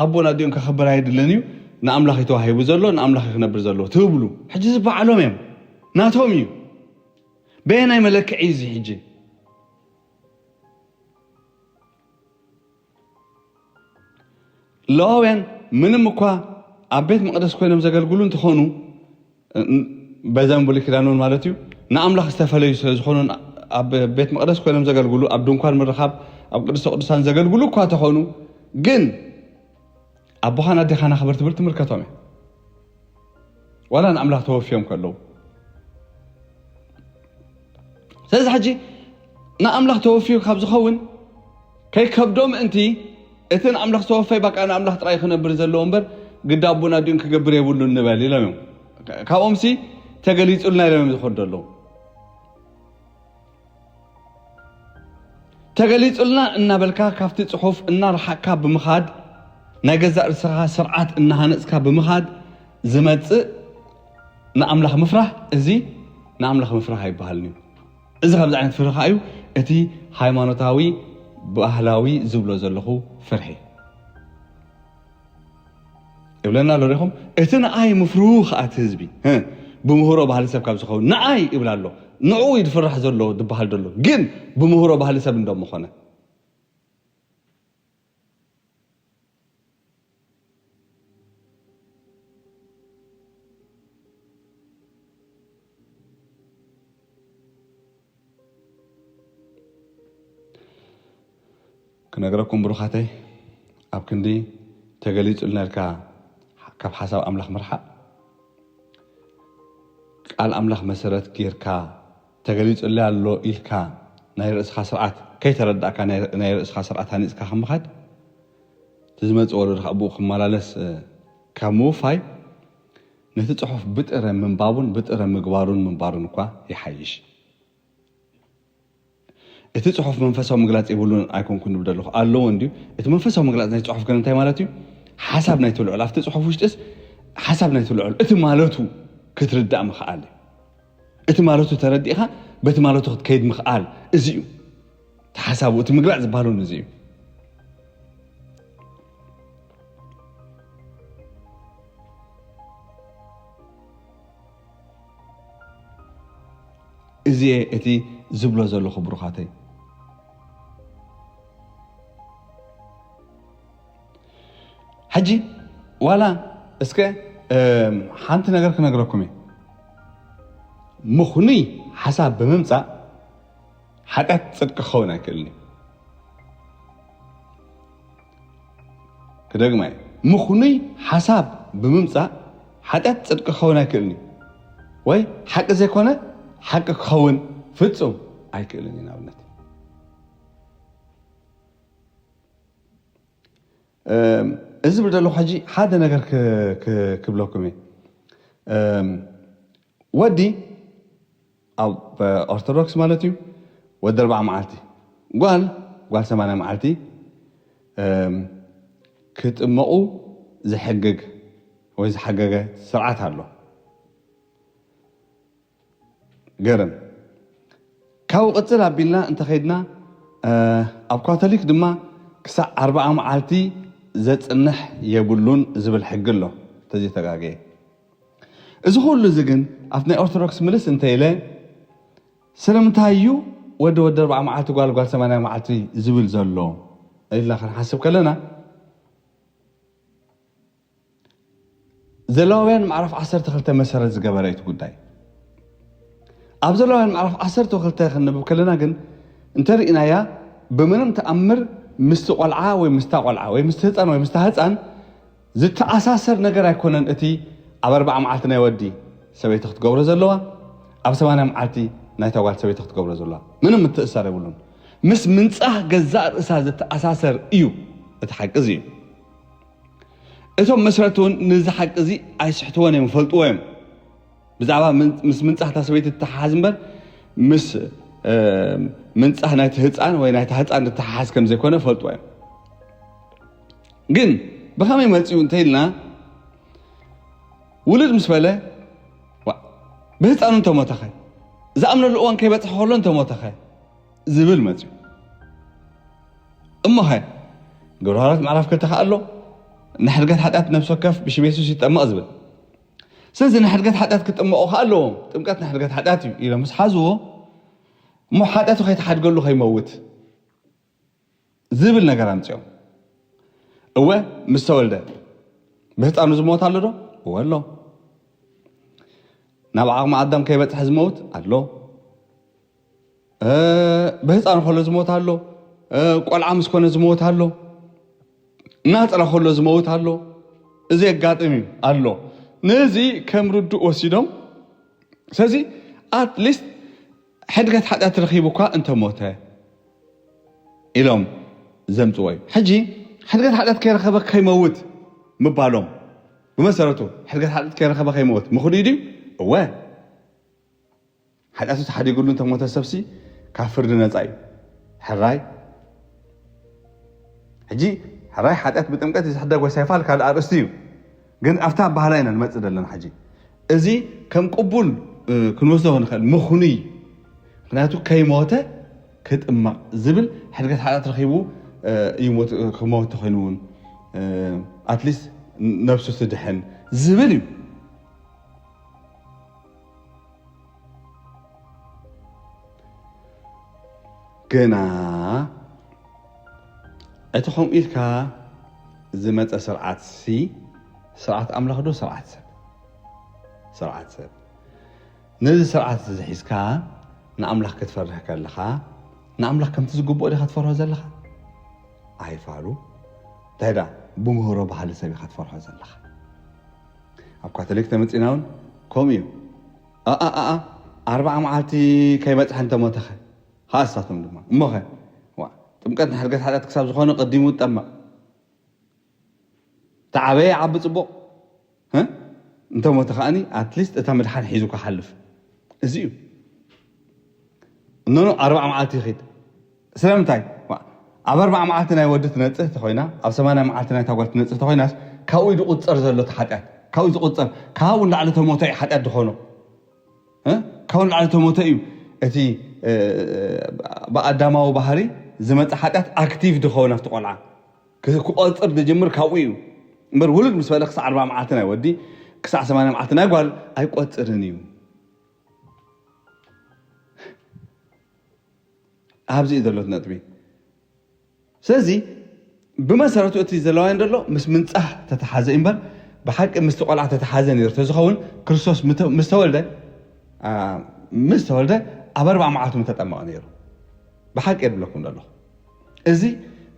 ኣቦን ኣዲኡን ከኸብር ኣይድልን እዩ። ንኣምላኽ እዩ ተዋሂቡ ዘሎ ንኣምላኽ እዩ ክነብር ዘለዎ ትብሉ። ሕጂ እዚ ባዕሎም እዮም ናቶም እዩ። በየናይ መለክዒ እዩ እዚ ሕጂ? ለዋውያን ምንም እኳ ኣብ ቤት መቕደስ ኮይኖም ዘገልግሉ እንተኾኑ በዘን ብሉይ ኪዳን እውን ማለት እዩ ንኣምላኽ ዝተፈለዩ ስለ ዝኾኑ ኣብ ቤት መቕደስ ኮይኖም ዘገልግሉ ኣብ ድንኳን ምርኻብ ኣብ ቅድስተ ቅዱሳን ዘገልግሉ እኳ ተኾኑ ግን ኣቦኻን ኣዴኻን ኣኽብር ትብል ትምልከቶም እያ። ዋላ ንኣምላኽ ተወፍዮም ከለዉ ስለዚ ሕጂ ንኣምላኽ ተወፍዩ ካብ ዝኸውን ከይከብዶ ምእንቲ እቲ ንኣምላኽ ዝተወፈይ በቃ ንኣምላኽ ጥራይ ክነብር ዘለዎ እምበር ግዳ ኣቦን ኣዲኡን ክገብር የብሉን ንበል ኢሎም እዮም። ካብኦምሲ ተገሊጹልና ኢሎም እዮም ዝኸዱ ኣለዉ። ተገሊጹልና እናበልካ ካብቲ ጽሑፍ እናረሓቅካ ብምኻድ ናይ ገዛእ ርእስኻ ስርዓት እናሃነጽካ ብምኻድ ዝመጽእ ንኣምላኽ ምፍራህ እዚ ንኣምላኽ ምፍራህ ኣይበሃልን እዩ። እዚ ከምዚ ዓይነት ፍርሂ ከዓ እዩ እቲ ሃይማኖታዊ ባህላዊ ዝብሎ ዘለኹ ፍርሒ። ይብለና ኣሎ ዲኹም? እቲ ንኣይ ምፍርሁ ከኣ እቲ ህዝቢ፣ እ፣ ብምህሮ ባህሊ ሰብ ካብ ዝኸውን ንኣይ ይብል ኣሎ። ንዕኡ እዩ ዝፍራሕ ዘሎ ዝበሃል ዘሎ። ግን ብምህሮ ባህሊ ሰብ እንዶ ምኾነ። ክነግረኩም ብሩኻተይ፣ ኣብ ክንዲ ተገሊጹልና ኢልካ ካብ ሓሳብ ኣምላኽ ምርሓቕ፣ ቃል ኣምላኽ መሰረት ጌርካ ተገሊጹለይ ኣሎ ኢልካ ናይ ርእስኻ ስርዓት ከይተረዳእካ ናይ፣ ናይ ርእስኻ ስርዓት ሃኒጽካ ከም ምኻድ፣ እቲ ዝመጽእ ወለዶ ከኣ ብኡ ክመላለስ፣ እ፣ ካብ ምውፋይ ነቲ ጽሑፍ ብጥረ ምንባቡን ብጥረ ምግባሩን ምንባሩን እኳ ይሓይሽ። እቲ ጽሑፍ መንፈሳዊ ምግላጽ የብሉን ኣይኮንኩን ዝብል ዘለኹ፣ ኣለዎ እንድዩ። እቲ መንፈሳዊ ምግላጽ ናይ ጽሑፍ ግን እንታይ ማለት እዩ? ሓሳብ ናይቲ ልዑል፣ ኣብቲ ጽሑፍ ውሽጥስ ሓሳብ ናይቲ ልዑል፣ እቲ ማለቱ ክትርዳእ ምኽኣል እዩ። እቲ ማለቱ ተረዲእኻ በቲ ማለቱ ክትከይድ ምኽኣል፣ እዚ እዩ እቲ ሓሳቡ፣ እቲ ምግላጽ ዝበሃል እውን እዚ እዩ። እዚ እቲ ዝብሎ ዘለኹ ብሩኻተይ። ሕጂ ዋላ እስከ፣ እም፣ ሓንቲ ነገር ክነግረኩም እየ። ምኽኑይ ሓሳብ ብምምጻእ ሓጢኣት ጽድቂ ክኸውን ኣይክእልን እዩ። ክደግማ እየ። ምኽኑይ ሓሳብ ብምምጻእ ሓጢኣት ጽድቂ ክኸውን ኣይክእልን እዩ። ወይ ሓቂ ዘይኮነ ሓቂ ክኸውን ፍጹም ኣይክእልን እዩ። ንኣብነት፣ እም፣ እዚ ዝብል ዘለኹ ሕጂ ሓደ ነገር ክ-፣ ክ-፣ ክብለኩም እየ። እም፣ ወዲ ኣብ ኦርቶዶክስ ማለት እዩ፣ ወዲ ኣርብዓ መዓልቲ፣ ጓል፣ ጓል ሰማንያ መዓልቲ፣ እም፣ ክጥመቑ ዝሕግግ ወይ ዝሓገገ ስርዓት ኣሎ። ገርም። ካብኡ ቅጽል ኣቢልና እንተኸይድና፣ እ፣ ኣብ ካቶሊክ ድማ ክሳዕ ኣርብዓ መዓልቲ ዘጽንሕ የብሉን ዝብል ሕጊ ኣሎ፣ እንተዘይተጋግየ። እዚ ኩሉ እዚ ግን ኣብቲ ናይ ኦርቶዶክስ ምልስ እንተ ኢለ፣ ስለምንታይ እዩ ወዲ ወዲ ኣርብዓ መዓልቲ፣ ጓል ጓል ሰማንያ መዓልቲ ዝብል ዘሎ ኢልና ክንሓስብ ከለና፣ ዘለዋውያን ምዕራፍ ዓሰርተ ክልተ መሰረት ዝገበረ እዩ እቲ ጉዳይ። ኣብ ዘለዋውያን ምዕራፍ ዓሰርተ ክልተ ክንብብ ከለና ግን እንተርኢናያ፣ ብምንም ተኣምር ምስቲ ቆልዓ ወይ ምስታ ቆልዓ ወይ ምስቲ ህፃን ወይ ምስታ ህፃን ዝተኣሳሰር ነገር ኣይኮነን። እቲ ኣብ ኣርብዓ መዓልቲ ናይ ወዲ ሰበይቲ ክትገብሮ ዘለዋ፣ ኣብ ሰማንያ መዓልቲ ናይታ ጓል ሰበይቲ ክትገብሮ ዘለዋ ምንም ምትእሳር የብሉን። ምስ ምንጻህ ገዛእ ርእሳ ዝተኣሳሰር እዩ። እቲ ሓቂ እዚ እዩ። እቶም መስረቲ እውን ነዚ ሓቂ እዚ ኣይስሕትዎን እዮም፣ ይፈልጥዎ እዮም። ብዛዕባ ምን-፣ ምስ ምንጻህ እታ ሰበይቲ እተሓሓዝ እምበር፣ ምስ፣ እ፣ ምንጻህ ናይቲ ህጻን ወይ ናይታ ህጻን እተሓሓዝ ከም ዘይኮነ ይፈልጥዎ እዮም። ግን ብኸመይ መጺኡ እንተ ኢልና፣ ውሉድ ምስ በለ፣ ዋ፣ ብህጻኑ እንተሞተኸ፣ ዝኣምነሉ እዋን ከይበጽሐ ከሎ እንተሞተኸ ዝብል መጺኡ። እሞኸ፣ ግብረ ሃዋርያት ምዕራፍ ክልተ ከኣ ኣሎ፣ ንሕድገት ሓጢኣት ነፍሲ ወከፍ ብሽም የሱስ ይጠመቕ ዝብል። ስለዚ ንሕድገት ሓጢኣት ክጥመቑ ከኣ ኣለዎም። ጥምቀት ንሕድገት ሓጢኣት እዩ ኢሎም ምስ ሓዝዎ፣ እሞ ሓጢኣቱ ከይተሓድገሉ ከይመውት ዝብል ነገር ኣምጺኦም። እወ፣ ምስ ተወልደ ብህፃኑ ዝሞት ኣሎ ዶ? እወ ኣሎ። ናብ ዓቕሚ ኣዳም ከይበፅሐ ዝመውት ኣሎ። እ፣ ብህፃኑ ከሎ ዝሞት ኣሎ። እ፣ ቆልዓ ምስ ኮነ ዝመውት ኣሎ። ናፅራ ከሎ ዝመውት ኣሎ። እዚ የጋጥም እዩ ኣሎ። ነዚ ከም ርዱእ ወሲዶም፣ ስለዚ ኣትሊስት ሕድገት ሓጢኣት ረኺቡ እኳ እንተሞተ ኢሎም ዘምፅዎ እዩ። ሕጂ ሕድገት ሓጢኣት ከይረኸበ ከይመውት ምባሎም ብመሰረቱ ሕድገት ሓጢኣት ከይረኸበ ከይመውት ምኽኑይ ድዩ? እወ። ሓጢኣቱ ተሓዲጉሉ እንተሞተ ሰብሲ ካብ ፍርዲ ነፃ እዩ። ሕራይ። ሕጂ ሕራይ ሓጢኣት ብጥምቀት እዩ ዝሕደግ ወይስ ኣይፋል ካልእ ኣርእስቲ እዩ። ግን ኣብታ ኣበሃህላ ኢና ንመጽእ ዘለና ሕጂ። እዚ ከም ቅቡል፣ እ፣ ክንወስዶ ንኽእል ምኽኑይ። ምኽንያቱ ከይሞተ ክጥመቕ ዝብል ሕድገት ሓጢኣት ረኺቡ፣ እ፣ ይሞት፣ ክመውት ተኾይኑ እውን፣ እ፣ ኣትሊስት ነብሱ ትድሕን ዝብል እዩ። ግና እቲ ከምኡ ኢልካ ዝመፀ ስርዓት ሲ ስርዓት ኣምላኽ ዶ ስርዓት ሰብ? ስርዓት ሰብ። ነዚ ስርዓት እዚ ሒዝካ ንኣምላኽ ክትፈርህ ከለኻ ንኣምላኽ ከምቲ ዝግብኦ ዲኻ ትፈርሆ ዘለኻ? ኣይፋሉ። እንታይ ደኣ ብምህሮ ባህሊ ሰብ ኢኻ ትፈርሆ ዘለኻ። ኣብ ካቶሊክ ተመጺና እውን ከምኡ እዩ። ኣኣ ኣኣ ኣርባዓ መዓልቲ ከይበጽሐ እንተሞተኸ? ሃስታቶም ድማ እሞኸ ዋ ጥምቀት ንሕድገት ሓጢኣት ክሳብ ዝኾነ ቀዲሙ ጠመቕ። ተዓበየ ዓቢ ጽቡቕ እ? እንተሞተ ከኣኒ ኣትሊስት እታ ምድሓን ሒዙ ክሓልፍ እዚ እዩ። እኖኖ ኣርባዓ መዓልቲ ይኺድ። ስለምንታይ? ኣብ ኣርባዓ መዓልቲ ናይ ወዲ ትነጽህ ተኾይና ኣብ ሰማንያ መዓልቲ ናይ ታጓል ትነጽህ ተኾይናስ ካብኡ ዝቁጸር ዘሎ እቲ ሓጢኣት ካብኡ ዝቁጸር ካብኡ ንላዕሊ ተሞተ እዩ ሓጢኣት ዝኾኖ። ካብኡ ንላዕሊ ተሞተ እዩ እቲ ብኣዳማዊ ባህሪ ዝመፀ ሓጢኣት ኣክቲቭ ዝኸውን ኣብቲ ቆልዓ ክቆፅር ዝጅምር ካብኡ እዩ። እምበር ውሉድ ምስ በለ ክሳዕ ኣርባ መዓልቲ ናይ ወዲ ክሳዕ ሰማንያ መዓልቲ ናይ ጓል ኣይቆፅርን እዩ። ኣብዚ እዩ ዘሎ እቲ ነጥቢ። ስለዚ ብመሰረቱ እቲ ዘለዋዮ ዘሎ ምስ ምንፃህ ተተሓዘ እዩ እምበር ብሓቂ ምስቲ ቆልዓ ተተሓዘ ነይሩ ተዝኸውን ክርስቶስ ምስ ተወልደ ምስ ተወልደ ኣብ ኣርባዓ መዓልቱ ምተጠመቐ ነይሩ። ብሓቂ የብለኩም ዘለኹ እዚ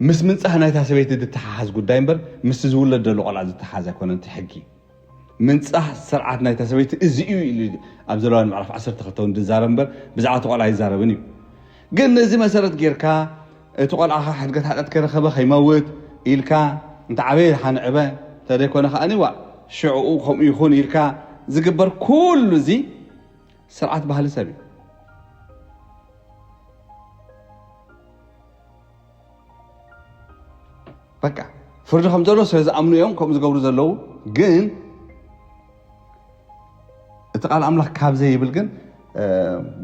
ምስ ምንፃህ ናይታ ሰበይቲ ዝተሓሓዝ ጉዳይ እምበር ምስቲ ዝውለድ ዘሎ ቆልዓ ዝተሓሓዝ ኣይኮነን እቲ ሕጊ። ምንፃህ ስርዓት ናይታ ሰበይቲ እዚ እዩ ኢሉ ኣብ ዘለዋን ምዕራፍ ዓሰርተ ክልተ እውን ዝዛረብ እምበር ብዛዕባ እቲ ቆልዓ ኣይዛረብን እዩ። ግን ነዚ መሰረት ጌርካ እቲ ቆልዓ ኸ ሕድገት ሓጢኣት ከረኸበ ከይመውት ኢልካ እንተ ዓበየ ድሓ ንዕበ እንተደይኮነ ከኣኒ ዋእ ሽዕኡ ከምኡ ይኹን ኢልካ ዝግበር ኩሉ እዚ ስርዓት ባህሊ ሰብ እዩ። በቃ ፍርዲ ከም ዘሎ ስለ ዝኣምኑ እዮም ከምኡ ዝገብሩ ዘለዉ። ግን እቲ ቃል ኣምላኽ ካብ ዘይብል ግን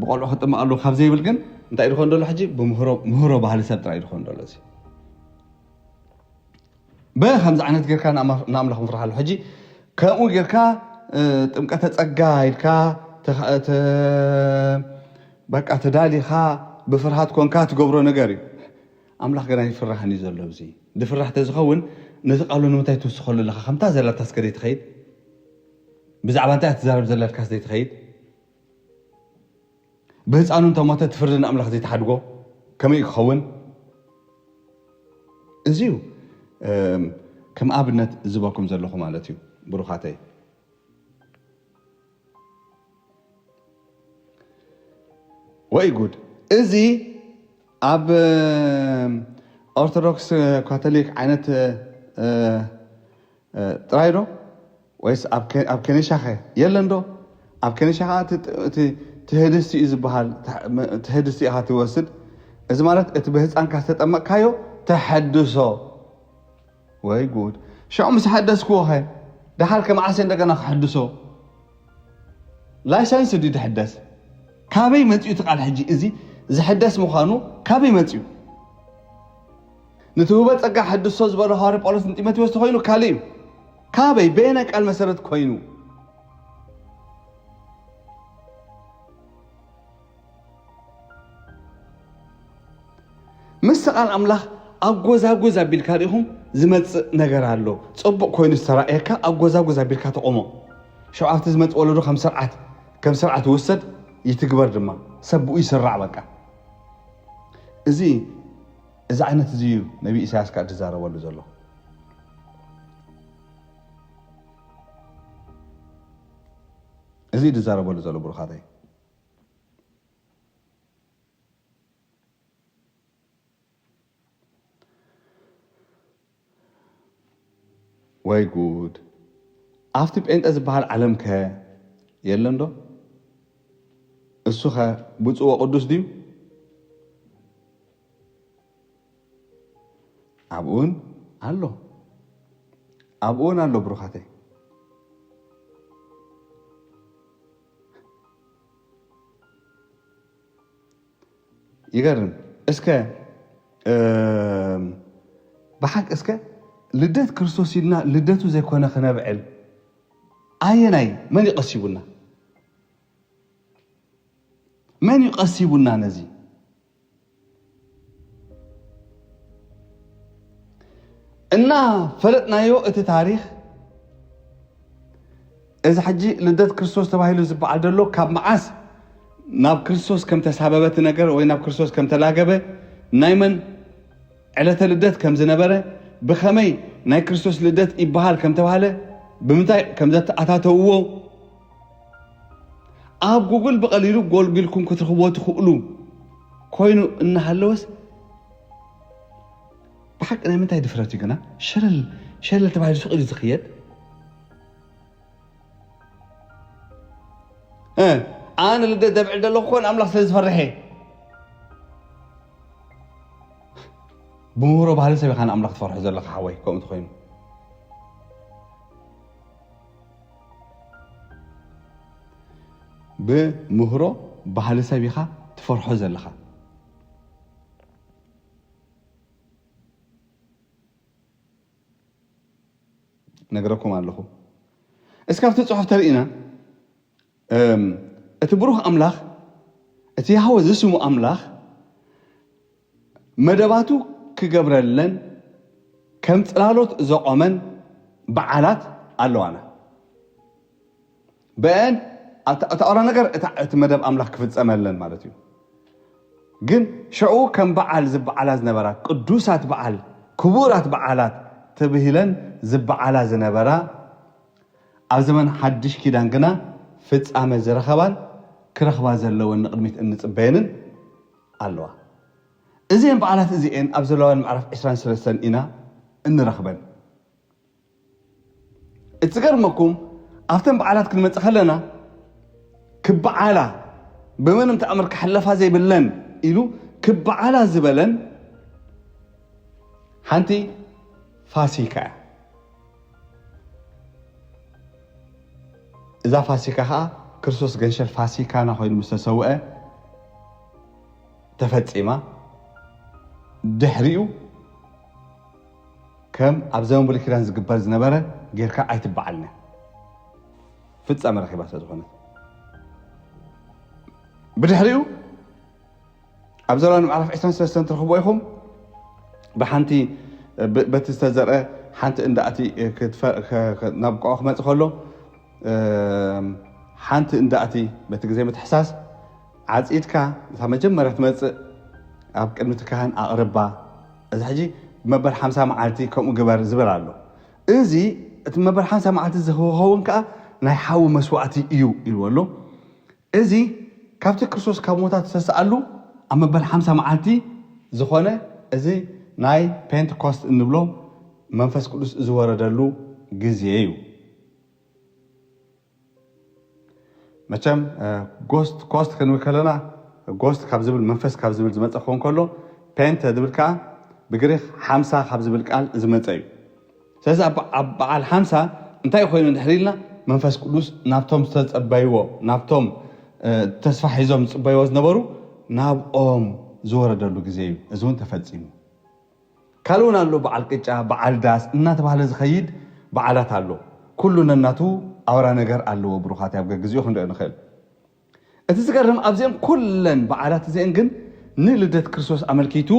ብቆልዑ ክጥመቕ ኣለዎ ካብ ዘይብል ግን እንታይ ድኾን ደሎ ሕጂ ብምህሮ ባህሊ ሰብ ጥራይ ድኾን ደሎ እዚ ብከምዚ ዓይነት ጌርካ ንኣምላኽ ምፍራሕ ኣሎ ሕጂ ከምኡ ጌርካ ጥምቀተ ጸጋ ኢልካ በቃ ተዳሊኻ ብፍርሃት ኮንካ ትገብሮ ነገር እዩ። ኣምላኽ ገና ይፍራህን እዩ ዘሎ። እዚ ድፍራሕ ተዝኸውን ነቲ ቃሉ ንምንታይ ትውስኸሉ ኣለኻ? ከምታ ዘላታስ ከ ዘይትኸይድ? ብዛዕባ እንታይ እያ ትዛረብ ዘላትካስ ዘይትኸይድ? ብህፃኑ እንተሞተ እቲ ፍርዲ ንኣምላኽ ዘይትሓድጎ ከመይ እዩ ክኸውን? እዚ እዩ ከም ኣብነት ዝህበኩም ዘለኹ ማለት እዩ ብሩኻተይ። ወይ ጉድ! እዚ ኣብ ኦርቶዶክስ ካቶሊክ ዓይነት ጥራይ ዶ ወይስ ኣብ ከኒሻኸ የለን ዶ? ኣብ ከኒሻ ከዓ እቲ ህድስቲ እዩ ዝበሃል። እቲ ህድስቲ ኢኻ ትወስድ። እዚ ማለት እቲ ብህፃንካ ዝተጠመቅካዮ ተሐድሶ ወይ ጉድ! ሽዑ ምስ ሓደስክዎ ኸ ደሓር ከ መዓስ እንደገና ክሕድሶ? ላይሰንስ ድዩ ዝሕደስ? ካበይ መፂኡ እቲ ቃል ሕጂ እዚ ዝሕደስ ምዃኑ ካበይ መፂኡ? ንትውበ ፀጋ ሕድሶ ዝበሎ ሃዋርያ ጳውሎስ ንጢሞቴዎስ ተኮይኑ ካልእ እዩ። ካበይ በየናይ ቃል መሰረት ኮይኑ? ምስ ቃል ኣምላኽ ኣጎዛጉዝ ኣቢልካ ርኢኹም ዝመጽእ ነገር ኣሎ። ጽቡቕ ኮይኑ ዝተራእየካ ኣጎዛጉዝ ኣቢልካ ተቆሞ። ሽዑ ኣብቲ ዝመጽእ ወለዶ ከም ስርዓት ከም ስርዓት ይውሰድ ይትግበር ድማ ሰብ ብኡ ይስራዕ በቃ። እዚ እዚ ዓይነት እዚ እዩ ነቢ ኢሳያስ ከኣ ዝዛረበሉ ዘሎ። እዚ እዩ ዝዛረበሉ ዘሎ ብሩኻተይ። ወይ ጉድ! ኣብቲ ጴንጠ ዝበሃል ዓለም ከ የለን ዶ? እሱ ኸ ብፁዕ ወቅዱስ ድዩ? ኣብኡን ኣሎ ኣብኡን ኣሎ ብሩኻተይ። ይገርም እስከ ብሓቂ እስከ ልደት ክርስቶስ ኢልና ልደቱ ዘይኮነ ክነብዕል ኣየናይ መን ይቐሲቡና? መን ይቐሲቡና ነዚ? እና ፈለጥናዮ እቲ ታሪኽ፣ እዚ ሕጂ ልደት ክርስቶስ ተባሂሉ ዝበዓል ዘሎ ካብ መዓስ ናብ ክርስቶስ ከም ተሳበበ እቲ ነገር ወይ ናብ ክርስቶስ ከም ተላገበ፣ ናይ መን ዕለተ ልደት ከም ዝነበረ፣ ብኸመይ ናይ ክርስቶስ ልደት ይበሃል ከም ተባህለ፣ ብምንታይ ከም ዘተኣታተውዎ፣ ኣብ ጉግል ብቐሊሉ ጎልጒልኩም ክትረኽብዎ ትኽእሉ ኮይኑ እናሃለወስ፣ ብሓቂ ናይ ምንታይ ድፍረት እዩ ግና? ሸለል ሸለል ተባሂሉ ስቕ ኢሉ ዝኽየድ? እ፣ ኣነ ልደት ደብዕል ዘለኹ ኮን ኣምላኽ ስለ ዝፈርሕ እየ። ብምህሮ ባህሊ ሰብ ኢኻ ንኣምላኽ ትፈርሖ ዘለኻ ሓወይ፣ ከምኡ እንተኾይኑ። ብምህሮ ባህሊ ሰብ ኢኻ ትፈርሖ ዘለኻ። ነግረኩም ኣለኹ። እስኪ ኣብቲ ጽሑፍ ተርእና፣ እም፣ እቲ ብሩኽ ኣምላኽ፣ እቲ ያህወ ዝስሙ ኣምላኽ፣ መደባቱ ክገብረለን ከም ጽላሎት ዘቖመን በዓላት ኣለዋና። በአን፣ እታ፣ እታ ኦራ ነገር፣ እታ፣ እቲ መደብ ኣምላኽ ክፍጸመለን ማለት እዩ። ግን ሽዑ ከም በዓል ዝበዓላ ዝነበራ፣ ቅዱሳት በዓል፣ ክቡራት በዓላት ተብሂለን ዝበዓላ ዝነበራ፣ ኣብ ዘመን ሓድሽ ኪዳን ግና ፍጻመ ዝረኸባን ክረኽባ ዘለወን ንቕድሚት እንጽበየንን ኣለዋ። እዚአን በዓላት እዚአን ኣብ ዘለዋን ምዕራፍ ዕስራን ሰለስተን ኢና እንረኽበን። እቲ ዝገርመኩም፣ ኣብተን በዓላት ክንመጽእ ከለና፣ ክበዓላ፣ ብምንም ተኣምር ክሕለፋ ዘይብለን ኢሉ ክበዓላ ዝበለን ሓንቲ ፋሲካ እያ። እዛ ፋሲካ ኸኣ ክርስቶስ ገንሸል ፋሲካና ኮይኑ ምስ ተሰውአ ተፈጺማ። ድሕሪኡ ከም ኣብ ዘመን ብሉይ ኪዳን ዝግበር ዝነበረ ጌርካ ኣይትበዓልን እያ። ፍጻመ ረኺባ ስለ ዝኾነት። ብድሕሪኡ ኣብ ዘሎን ምዕራፍ ዕስራን ሰለስተን ትረኽብዎ ኢኹም። ብሓንቲ፣ ብ-፣ በቲ ዝተዘርአ ሓንቲ እንዳእቲ ክትፈ-፣ ከ-፣ ከ-፣ ናብ ብቆዖ ክመጽእ ከሎ፣ እም፣ ሓንቲ እንዳእቲ በቲ ግዜ ምትሕሳስ ዓጺድካ፣ እታ መጀመርያ ትመጽእ ኣብ ቅድሚ እቲ ካህን ኣቕርባ። እዚ ሕጂ መበል ሓምሳ መዓልቲ ከምኡ ግበር ዝብል ኣሎ። እዚ እቲ መበል ሓምሳ መዓልቲ ዝኸውን ከኣ ናይ ሓዊ መስዋእቲ እዩ ኢልዎ ኣሎ። እዚ ካብቲ ክርስቶስ ካብ ሞታት ዝተስኣሉ ኣብ መበል ሓምሳ መዓልቲ ዝኾነ እዚ ናይ ፔንትኮስት እንብሎ መንፈስ ቅዱስ ዝወረደሉ ግዜ እዩ። መቸም፣ እ፣ ጎስት ኮስት ክንብል ከለና፣ ጎስት ካብ ዝብል መንፈስ ካብ ዝብል ዝመጸ ክኸውን ከሎ፣ ፔንተ ዝብል ከኣ ብግሪኽ ሓምሳ ካብ ዝብል ቃል ዝመጸ እዩ። ስለዚ ኣብ፣ ኣብ በዓል ሓምሳ እንታይ ኮይኑ እንድሕር ኢልና፣ መንፈስ ቅዱስ ናብቶም ዝተጸበይዎ፣ ናብቶም፣ እ፣ ተስፋ ሒዞም ዝጽበይዎ ዝነበሩ፣ ናብኦም ዝወረደሉ ግዜ እዩ። እዚ እውን ተፈጺሙ። ካልእ እውን ኣሎ፣ በዓል ቅጫ፣ በዓል ዳስ እናተባህለ ዝኸይድ በዓላት ኣሎ። ኩሉ ነናቱ ኣውራ ነገር ኣለዎ፣ ብሩኻት፣ ኣብ ገግዚኡ ክንሪኦ ንኽእል። እቲ ዝገርም፣ ኣብዚአን ኩለን በዓላት እዚአን ግን ንልደት ክርስቶስ ኣመልኪቱ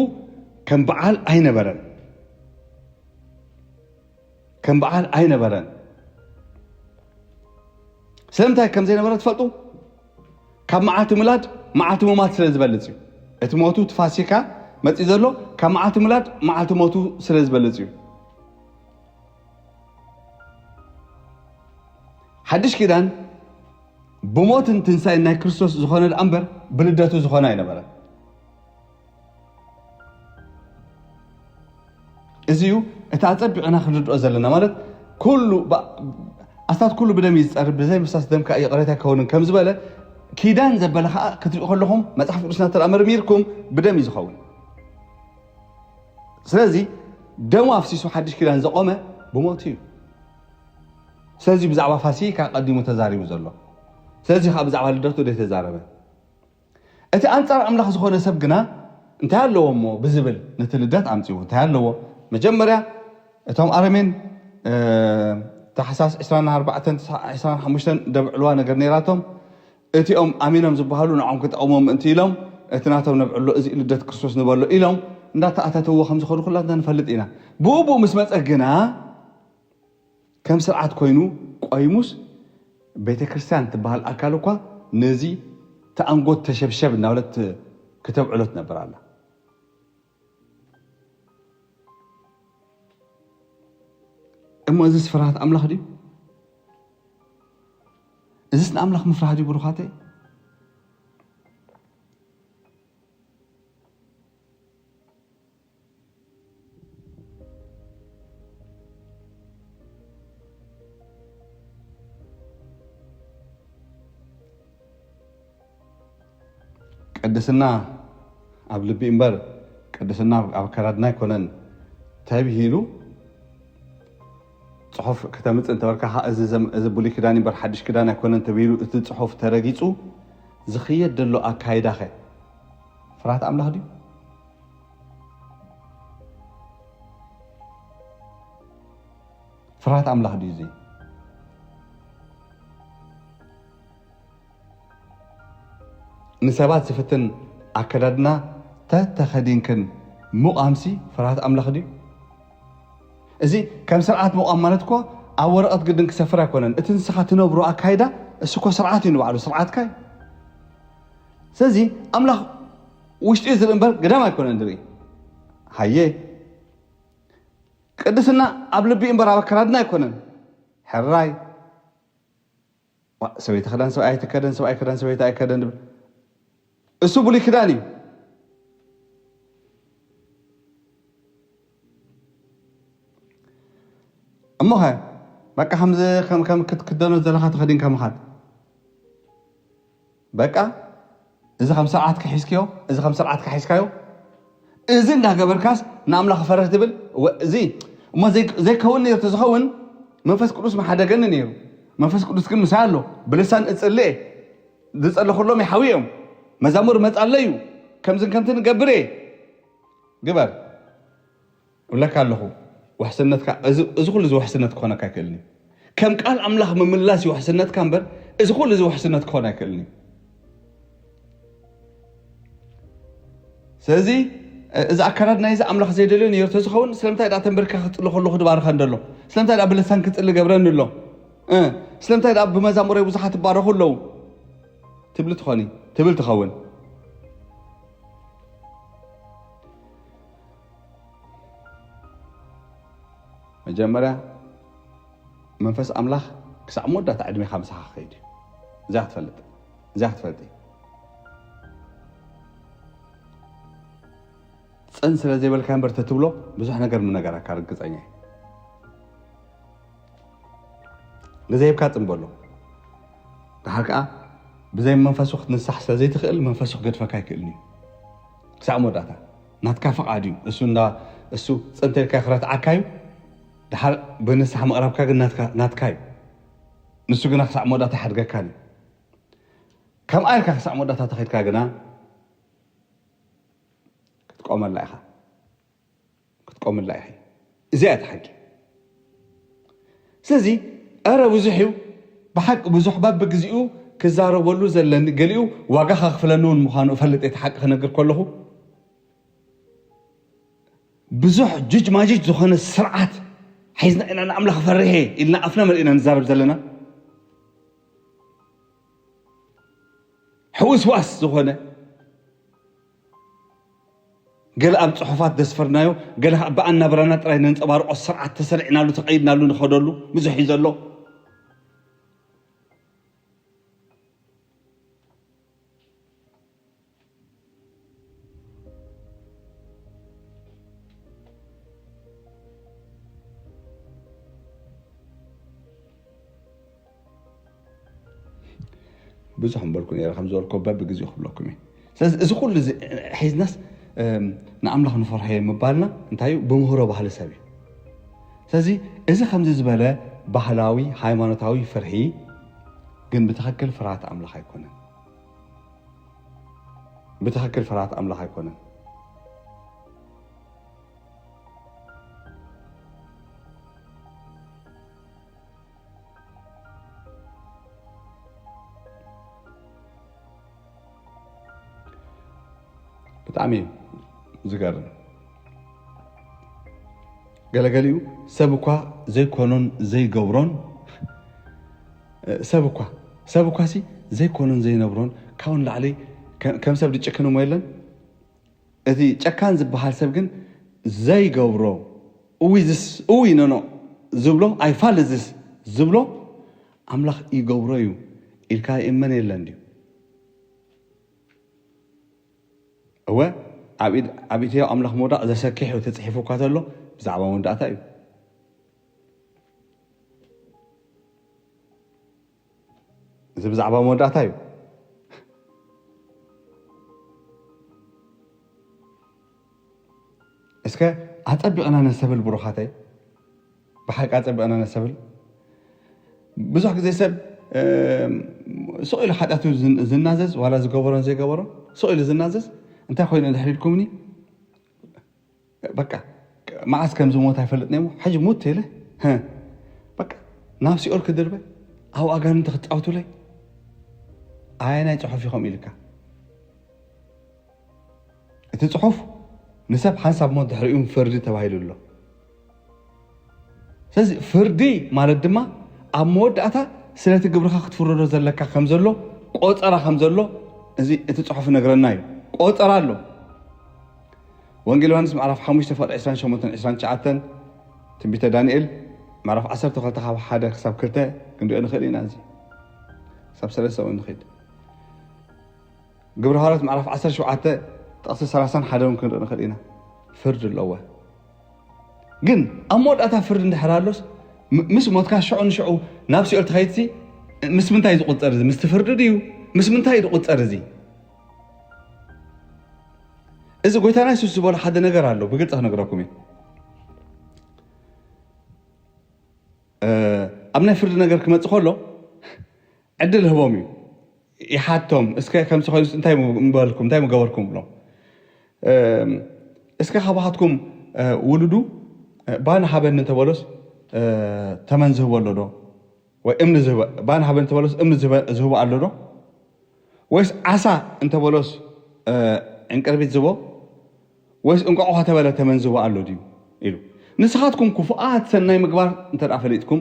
ከም በዓል ኣይነበረን። ከም በዓል ኣይነበረን። ስለምንታይ ከም ዘይነበረ ትፈልጡ? ካብ መዓልቲ ምላድ መዓልቲ ምማት ስለ ዝበልጽ እዩ። እቲ ሞቱ፣ እቲ ፋሲካ መጺእ ዘሎ ካብ መዓልቲ ምላድ መዓልቲ ሞቱ ስለ ዝበልጽ እዩ። ሓድሽ ኪዳን ብሞትን ትንሳኤን ናይ ክርስቶስ ዝኾነ ደኣ እምበር ብልደቱ ዝኾነ ኣይነበረን። እዚ እዩ እቲ ኣጸቢቕና ክንርድኦ ዘለና። ማለት ኩሉ ባ-፣ ኣስታት ኩሉ ብደም እዩ ዝጸርብ፣ ብዘይ ምፍሳስ ደም ከኣ ይቕሬታ ኣይከውንን ከም ዝበለ፣ ኪዳን ዘበለ ከኣ ክትሪኡ ከለኹም፣ መጽሓፍ ቅዱስና እንተ ደኣ መርሚርኩም፣ ብደም እዩ ዝኸውን። ስለዚ ደሙ ኣፍሲሱ ሓድሽ ኪዳን ዘቖመ ብሞቱ እዩ። ስለዚ ብዛዕባ ፋሲካ ቀዲሙ ተዛሪቡ ዘሎ። ስለዚ ከኣ ብዛዕባ ልደቱ ዘይተዛረበ። እቲ ኣንጻር ኣምላኽ ዝኾነ ሰብ ግና እንታይ ኣለዎ እሞ ብዝብል ነቲ ልደት ኣምጺኡ። እንታይ ኣለዎ? መጀመርያ እቶም ኣረሜን ታሕሳስ ዕስራን ኣርባዕተን ዕስራን ሓሙሽተን ደብዕልዋ ነገር ነይራቶም። እቲኦም ኣሚኖም ዝበሃሉ ንዖም ክጠቕሞም ምእንቲ ኢሎም እቲ ናቶም ነብዕሎ እዚ ልደት ክርስቶስ ንበሎ ኢሎም እንዳተኣታተውዎ ከም ዝኾኑ ኩላትና ንፈልጥ ኢና። ብኡ ብኡ ምስ መፀ ግና ከም ስርዓት ኮይኑ ቆይሙስ ቤተ ክርስቲያን ትበሃል ኣካል እኳ ነዚ ተኣንጎት ተሸብሸብ እናበለት ክተብዕሎ ትነብር ኣላ። እሞ እዚስ ፍርሃት ኣምላኽ ድዩ? እዚስ ንኣምላኽ ምፍራህ ድዩ ብሩኻተይ? ቅድስና ኣብ ልቢ እምበር ቅድስና ኣብ ኣከዳድና ኣይኮነን ተብሂሉ ጽሑፍ ክተምጽእ እንተበልካ፣ እዚ ብሉይ ኪዳን እምበር ሓድሽ ኪዳን ኣይኮነን ተብሂሉ እቲ ጽሑፍ ተረጊጹ ዝኽየድ ዘሎ ኣካይዳኸ ፍርሃት ኣምላኽ ድዩ? ፍርሃት ኣምላኽ ድዩ እዚ? ንሰባት ዝፍትን ኣከዳድና ተተኸዲንክን ምቋምሲ ፍርሃት ኣምላኽ ድዩ? እዚ ከም ስርዓት ምቋም ማለት እኮ ኣብ ወረቐት ግድን ክሰፍር ኣይኮነን። እቲ ንስኻ ትነብሮ ኣካይዳ እሱ እኮ ስርዓት እዩ ንባዕሉ፣ ስርዓትካ እዩ። ስለዚ ኣምላኽ ውሽጢ እዩ ዝርኢ እምበር ግዳም ኣይኮነን ዝርኢ። ሃየ ቅድስና ኣብ ልቢ እምበር ኣብ ኣከዳድና ኣይኮነን። ሕራይ ሰበይቲ ክዳን ሰብኣይ ኣይትከደን፣ ሰብኣይ ክዳን ሰበይቲ ኣይከደን ድብል እሱ ብሉይ ክዳን እዩ። እሞኸ በቃ ከምዚ ከም ክትክደኖ ዘለኻ ተኸዲንካ ምኻድ በቃ እዚ ከም ስርዓት ክሒዝክዮ እዚ ከም ስርዓት ክሒዝካዮ እዚ እንዳገበርካስ ንኣምላኽ ፈርህ ትብል እዚ እሞ ዘይከውን ነርቱ ዝኸውን መንፈስ ቅዱስ መሓደገኒ ነይሩ። መንፈስ ቅዱስ ግን ምሳይ ኣሎ። ብልሳን እጽልእ ዝጸለኹሎም ይሓዊ እዮም። መዛሙር መጻለዩ ከምዝን ከምትን ገብር እየ። ግበር እብለካ ኣለኹ። ውሕስነትካ እዚ ኩሉ እዚ ውሕስነት ክኾነካ ኣይክእልን እዩ። ከም ቃል ኣምላኽ ምምላስ እዩ ውሕስነትካ እምበር እዚ ኩሉ እዚ ውሕስነት ክኾን ኣይክእልን እዩ። ስለዚ እዚ ኣካላት ናይዚ ኣምላኽ ዘይደልዮ ነይሩ ተዝኸውን ስለምንታይ ዳ ተንበርካ ክጽሊ ከለኹ ድባርኸ እንደሎ ስለምንታይ ዳ ብልሳን ክጽሊ ገብረኒ ኣሎ ስለምንታይ ዳ ብመዛሙረይ ብዙሓት ይባረኹ ኣለዉ ትብል ትኾኒ ትብል ትኸውን። መጀመርያ መንፈስ ኣምላኽ ክሳዕ መወዳእታ ዕድሜኻ ምሳኻ ክኸይድ እዩ። እዚኣ ክትፈልጥ እዚኣ ክትፈልጢ ጽን ስለ ዘይበልካ እምበር ተትብሎ ብዙሕ ነገር ምነገራካ ርግጸኛ እየ። ንዘይብካ ጽን በሎ። ድሓር ከኣ ብዘይ መንፈሱ ክትንሳሕ ስለ ዘይትኽእል መንፈሱ ክገድፈካ ኣይክእልን እዩ። ክሳዕ መወዳእታ ናትካ ፍቓድ እዩ። እሱ እንዳ እሱ ጽንተ ኢልካ ክረትዓካ እዩ። ድሓር ብንስሓ ምቕራብካ ግን ናትካ እዩ። ንሱ ግና ክሳዕ መወዳእታ ይሓድገካን እዩ። ከምኣ ኢልካ ክሳዕ መወዳእታ ተኸድካ ግና ክትቆመላ ኢኻ ክትቆምላ ኢኺ። እዚኣ እቲ ሓቂ። ስለዚ ኣረ ብዙሕ እዩ ብሓቂ ብዙሕ በብግዜኡ ክዛረበሉ ዘለኒ ገሊኡ ዋጋ ከኽፍለኒ እውን ምዃኑ እፈልጥ እቲ ሓቂ ክነግር ከለኹ ብዙሕ ጁጅ ማጅጅ ዝኾነ ስርዓት ሒዝና ኢና ንኣምላኽ ፈርሄ ኢልና ኣፍና መሊእና ንዛረብ ዘለና ሕውስዋስ ዝኾነ ገለ ኣብ ጽሑፋት ዘስፈርናዮ ገለ ከዓ ብኣናብራና ጥራይ ነንጸባርቆ ስርዓት ተሰሪዕናሉ ተቐይድናሉ ንኸደሉ ብዙሕ እዩ ዘሎ። ብዙሕ እምበልኩ ነረ ከም ዝበልኮ በብግዜኡ ክብለኩም እየ። ስለዚ እዚ ኩሉ ሒዝናስ ንኣምላኽ ንፈርሖ ምባልና እንታይ እዩ? ብምህሮ ባህሊ ሰብ እዩ። ስለዚ እዚ ከምዚ ዝበለ ባህላዊ ሃይማኖታዊ ፍርሒ ግን ብትኽክል ፍርሃት ኣምላኽ ኣይኮነን። ብትኽክል ፍርሃት ኣምላኽ ኣይኮነን። ብጣዕሚ እዩ ዝገርም። ገለገሊኡ ሰብ እኳ ዘይኮኖን ዘይገብሮን፣ እ፣ ሰብ እኳ፣ ሰብ እኳ ሲ ዘይኮኖን ዘይነብሮን ካብኡ ንላዕሊ ከ-፣ ከም ሰብ ዝጭክን እሞ የለን። እቲ ጨካን ዝበሃል ሰብ ግን ዘይገብሮ፣ እዊ ዝስ፣ እዊ ነኖ ዝብሎ፣ ኣይፋል ዝስ ዝብሎ ኣምላኽ ይገብሮ እዩ ኢልካ ይእመን የለን ድዩ? እወ፣ ኣብ ኢድ፣ ኣብ ኢድ ህያው ኣምላኽ ምውዳቕ ዘሰክሕ እዩ ተጽሒፉ እኳ ተሎ፣ ብዛዕባ መወዳእታ እዩ። እዚ ብዛዕባ መወዳእታ እዩ። እስከ ኣጸቢቕና ነስተብል ብሩኻተይ፣ ብሓቂ ኣጸቢቕና ነስተብል። ብዙሕ ግዜ ሰብ፣ እም፣ ስቕ ኢሉ ሓጢኣቱ ዝን-፣ ዝናዘዝ፣ ዋላ ዝገበሮን ዘይገበሮን ስቕ ኢሉ ዝናዘዝ፣ እንታይ ኮይኑ እንድሕር ኢልኩምኒ፣ በቃ፣ መዓስ ከም ዝሞት ኣይፈልጥን እየ እሞ፣ ሕጂ ሙት ኢለ፣ ህእ፣ በቃ፣ ናብ ሲኦል ክድርበ፣ ኣብ ኣጋንንቲ ክጻወቱለይ፣ ኣየናይ ጽሑፍ እዩ ከምኡ ኢልካ? እቲ ጽሑፍ ንሰብ ሓንሳብ ሞት ድሕሪኡ ፍርዲ ተባሂሉ ኣሎ። ስለዚ ፍርዲ ማለት ድማ ኣብ መወዳእታ ስለቲ ግብርኻ ክትፍረዶ ዘለካ ከም ዘሎ፣ ቆጸራ ከም ዘሎ እዚ እቲ ጽሑፍ ይነግረና እዩ። ቆጸራ ኣሎ። ወንጌል ዮሃንስ ምዕራፍ ሓሙሽተ ፍቕዲ ዕስራን ሸሞንተን ዕስራን ትሽዓተን፣ ትንቢተ ዳንኤል ምዕራፍ ዓሰርተ ክልተ ካብ ሓደ ክሳብ ክልተ ክንሪኦ ንኽእል ኢና። እዚ ክሳብ ሰለስተ እውን ንኽእል። ግብረ ሃዋርያት ምዕራፍ ዓሰርተ ሸውዓተ ጥቕሲ ሰላሳን ሓደን እውን ክንርኢ ንኽእል ኢና። ፍርዲ ኣለዎ። ግን ኣብ መወዳእታ ፍርዲ እንድሕር ኣሎስ፣ ም-፣ ምስ ሞትካ ሽዑ ንሽዑ ናብ ሲኦል ትኸይድሲ፣ ምስ ምንታይ እዩ ዝቑጸር እዚ? ምስቲ ፍርዲ ድዩ? ምስ ምንታይ እዩ ዝቑጸር እዚ? እዚ ጎይታና የሱስ ዝበሎ ሓደ ነገር ኣሎ፣ ብግልጺ ክነግረኩም እየ። እ፣ ኣብ ናይ ፍርዲ ነገር ክመጽእ ከሎ፣ ዕድል ህቦም እዩ። ይሓቶም፣ "እስከ ከምዚ ኮይኑስ እንታይ ምበልኩም፣ እንታይ ምገበርኩም?" ብሎም። እም፣ "እስከ ካባኻትኩም፣ እ፣ ውሉዱ፣ እ፣ ባኒ ሃበኒ እንተበሎስ፣ እ፣ ተመን ዝህቦ ኣሎ ዶ? ወይ እምኒ ዝህቦ፣ ባኒ ሃበኒ እንተበሎስ እምኒ ዝህበ-፣ ዝህቦ ኣሎ ዶ? ወይስ ዓሳ እንተበሎስ፣ እ፣ ዕንቅርቢት ዝህቦ? ወይስ እንቋቑሖ ተበለ ተመንዝቦ ኣሎ ድዩ?" ኢሉ። "ንስኻትኩም ክፉኣት ሰናይ ምግባር እንተ ደኣ ፈሊጥኩም፣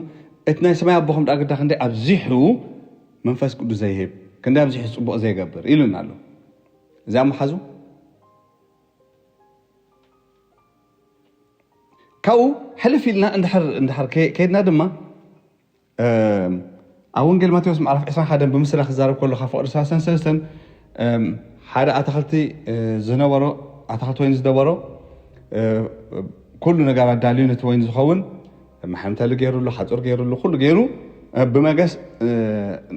እቲ ናይ ሰማይ ኣቦኹም ደኣ ግዳ ክንደይ ኣብዚሑ መንፈስ ቅዱስ ዘይህብ፣ ክንደይ ኣብዚሑ ጽቡቕ ዘይገብር?" ኢሉና ኣሎ። እዚኣ መሓዙ። ካብኡ ሕልፍ ኢልና እንድሕር፣ እንድሕር ከ-፣ ከይድና ድማ፣ እም፣ ኣብ ወንጌል ማቴዎስ ምዕራፍ ዕስራን ሓደን ብምስላ ክዛረብ ከሎ፣ ካብ ፍቕዲ ሰላሳን ሰለስተን፣ እም፣ ሓደ ኣታኽልቲ፣ እ፣ ዝነበሮ፣ ኣታኽልቲ ወይኒ ዝነበሮ፣ እ፣ ኩሉ ነገር ኣዳልዩ ነቲ ወይኒ ዝኸውን መሐምተሊ ገይሩሉ፣ ሓጹር ገይሩሉ፣ ኩሉ ገይሩ፣ እ፣ ብመገስ፣ እ፣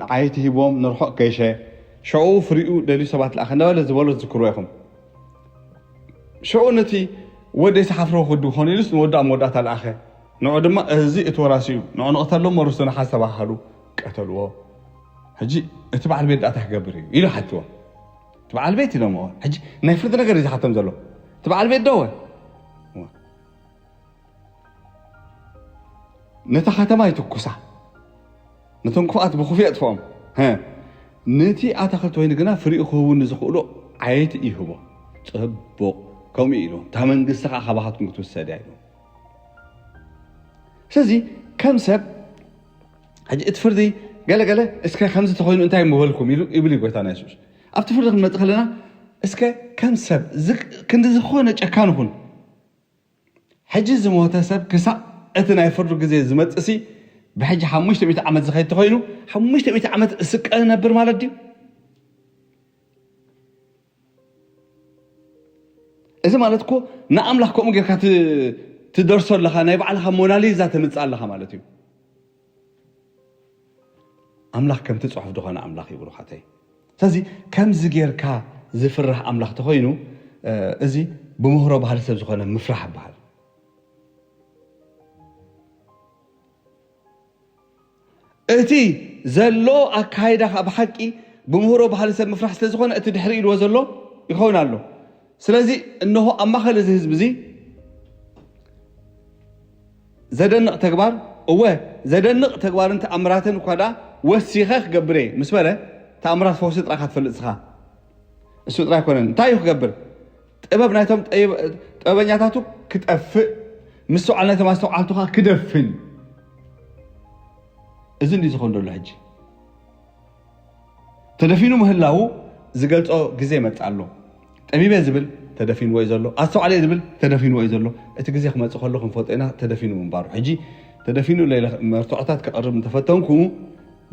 ንዓይቲ ሂቦም ንርሑቕ ገይሸ፣ ሽዑ ፍሪኡ ደልዩ ሰባት ለኣኸ እናበለ ዝበሎ ትዝክርዎ ኢኹም። ሽዑ ነቲ ወደይ ዝሓፍሮ ክዱ ክኾን ኢሉስ ንወዱ ኣብ መወዳእታ ለኣኸ። ንዑ ድማ እዚ እቲ ወራሲ እዩ፣ ንዑ ንቕተሎ እሞ ርስቱ ንሓዝ ተባሃሉ፣ ቀተልዎ። ሕጂ እቲ በዓል ቤት ደኣ እንታይ ክገብር እዩ? ኢሉ ሓትዎ። እቲ በዓል ቤት ኢሎምዎ። ሕጂ ናይ ፍርዲ ነገር እዩ ዝሓቶም ዘሎ። እቲ በዓል ቤት ደወ። ነታ ከተማ ይትኩሳ፣ ነቶም ክፉኣት ብኽፉእ የጥፍኦም። ሀ፣ ነቲ ኣታኽልቲ ወይኒ ግና ፍሪኡ ክህቡ ንዝኽእሉ ዓየይቲ ይህቦ። ጽቡቕ፣ ከምኡ ኢሉ፣ "እታ መንግስቲ ኸኣ ካባኻትኩም ክትውሰድ እያ" ኢሉ። ስለዚ ከም ሰብ፣ ሕጂ እቲ ፍርዲ ገለ ገለ፣ "እስከ ከምዚ ተኾይኑ እንታይ ምበልኩም?" ኢሉ ይብል እዩ ጎይታና የሱስ። ኣብቲ ፍርዲ ክንመጽእ ከለና፣ እስከ ከም ሰብ፣ ዝ-፣ ክንዲ ዝኾነ ጨካን ኩን። ሕጂ ዝሞተ ሰብ ክሳዕ እቲ ናይ ፍርዱ ግዜ ዝመጽእሲ፣ ብሕጂ ሓሙሽተ ሚእቲ ዓመት ዝኸይድ ተኾይኑ፣ ሓሙሽተ ሚእቲ ዓመት እስቀ ነብር ማለት ድዩ? እዚ ማለት እኮ ንኣምላኽ ከምኡ ጌርካ ት-፣ ትደርሶ ኣለኻ፣ ናይ ባዕልኻ ሞናሊዛ ተምጽእ ኣለኻ ማለት እዩ። ኣምላኽ ከምቲ ጽሑፍ ዝኾነ ኣምላኽ እዩ ብሩኻተይ። ስለዚ ከምዚ ጌርካ ዝፍራሕ ኣምላኽ ተኾይኑ፣ እ፣ እዚ ብምህሮ ባህሊ ሰብ ዝኾነ ምፍራሕ ይበሃል። እቲ ዘሎ ኣካይዳ ከኣ ብሓቂ ብምህሮ ባህሊ ሰብ ምፍራሕ ስለ ዝኾነ፣ እቲ ድሕሪ ኢልዎ ዘሎ ይኸውን ኣሎ። ስለዚ እንሆ ኣብ ማእከል እዚ ህዝቢ እዚ ዘደንቕ ተግባር፣ እወ፣ ዘደንቕ ተግባርን ተኣምራትን እኳ ደኣ ወሲኸ ክገብር እየ ምስ በለ፣ ተኣምራት ፈውሲ ጥራይ ኢኻ ትፈልጥ ንስኻ። እሱ ጥራይ ኣይኮነን። እንታይ እዩ ክገብር? ጥበብ ናይቶም ጠበበኛታቱ ክጠፍእ፣ ምስትውዓል ናይቶም ኣስተውዓልቱ ከዓ ክደፍን። እዚ እንዲ ዝኸውን ዘሎ ሕጂ ተደፊኑ ምህላው ዝገልጾ ግዜ መጽእ ኣሎ። ጠቢበ ዝብል ተደፊንዎ እዩ ዘሎ፣ ኣስተውዓለ ዝብል ተደፊንዎ እዩ ዘሎ። እቲ ግዜ ክመጽእ ከሎ ክንፈልጦ ኢና ተደፊኑ ምንባሩ። ሕጂ ተደፊኑ ለይለ መርትዖታት ክቐርብ እንተፈተንኩ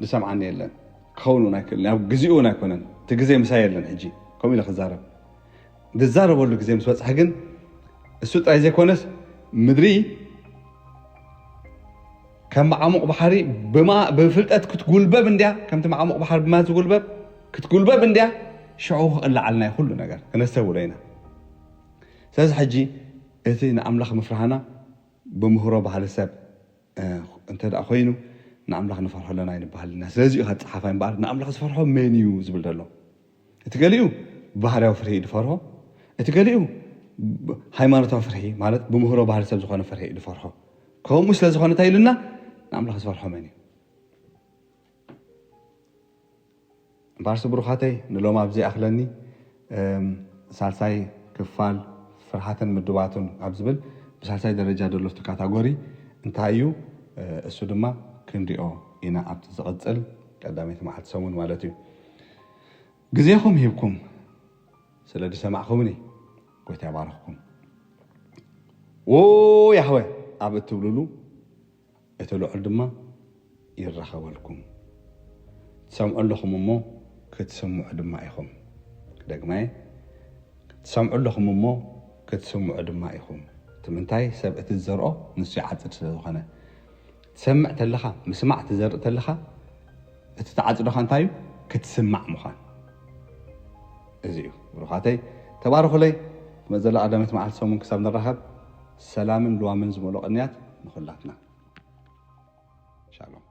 ዝሰምዓኒ የለን። ክኸውን እውን ኣይክእልን፣ ኣብ ግዜኡ እውን ኣይኮነን። እቲ ግዜ ምሳይ የለን። ሕጂ ከምኡ ኢለ ክዛረብ ዝዛረበሉ ግዜ ምስ በፅሐ ግን እሱ ጥራይ ዘይኮነስ ምድሪ ከም መዓሙቕ ባሕሪ ብፍልጠት ክትጉልበብ እንድያ፣ ከምቲ መዓሙቕ ባሕሪ ብማይ ዝጉልበብ ክትጉልበብ እንድያ። ሽዑ ክቕላዓልና እዩ ኩሉ ነገር፣ ክነስተውሎ ኢና። ስለዚ ሕጂ እቲ ንኣምላኽ ምፍርሃና ብምህሮ ባህሊ ሰብ እንተ ደኣ ኮይኑ ንኣምላኽ ንፈርሖ ኣለና ኣይንበሃል ኢና። ስለዚ እዩ ካብ ጸሓፋይ እምበኣር ንኣምላኽ ዝፈርሖ መን እዩ ዝብል ዘሎ። እቲ ገሊኡ ብባህርያዊ ፍርሂ እዩ ዝፈርሆ፣ እቲ ገሊኡ ሃይማኖታዊ ፍርሂ ማለት ብምህሮ ባህሪ ሰብ ዝኾነ ፍርሂ እዩ ዝፈርሆ። ከምኡ ስለ ዝኾነ እንታይ ኢሉና? ንኣምላኽ ዝፈርሖ መን እዩ? እምበኣርሲ ብሩኻተይ ንሎም ኣብዚ ይኣኽለኒ። ሳልሳይ ክፋል ፍርሃትን ምድባቱን ኣብ ዝብል ብሳልሳይ ደረጃ ዘሎ እቲ ካታጎሪ እንታይ እዩ? እሱ ድማ ክንሪኦ ኢና ኣብቲ ዝቕጽል ቀዳመይቲ መዓልቲ ሰሙን ማለት እዩ። ግዜኹም ሂብኩም ስለ ዝሰማዕኹምኒ ጎይታ ይባርኽኩም። ዎ ያህወ ኣብ እትብሉሉ እቲ ልዑል ድማ ይራኸበልኩም። ትሰምዑ ኣለኹም እሞ ክትስምዑ ድማ ኢኹም። ክደግማ እየ። ትሰምዑ ኣለኹም እሞ ክትስምዑ ድማ ኢኹም። እቲ ምንታይ ሰብ እቲ ዝዘርኦ ንሱ ይዓጽድ ስለ ዝኾነ። ትሰምዕ ተለኻ፣ ምስማዕ ትዘርእ ተለኻ፣ እቲ ትዓጽዶ ኸ እንታይ እዩ? ክትስማዕ ምዃን። እዚ እዩ። ብሩኻተይ፣ ተባረኹለይ። ትመዘላ ቀዳመይቲ መዓልቲ ሰሙን ክሳብ ንራኸብ፣ ሰላምን ልዋምን ዝመልኦ ቅንያት ንኹላትና። ሻሎም።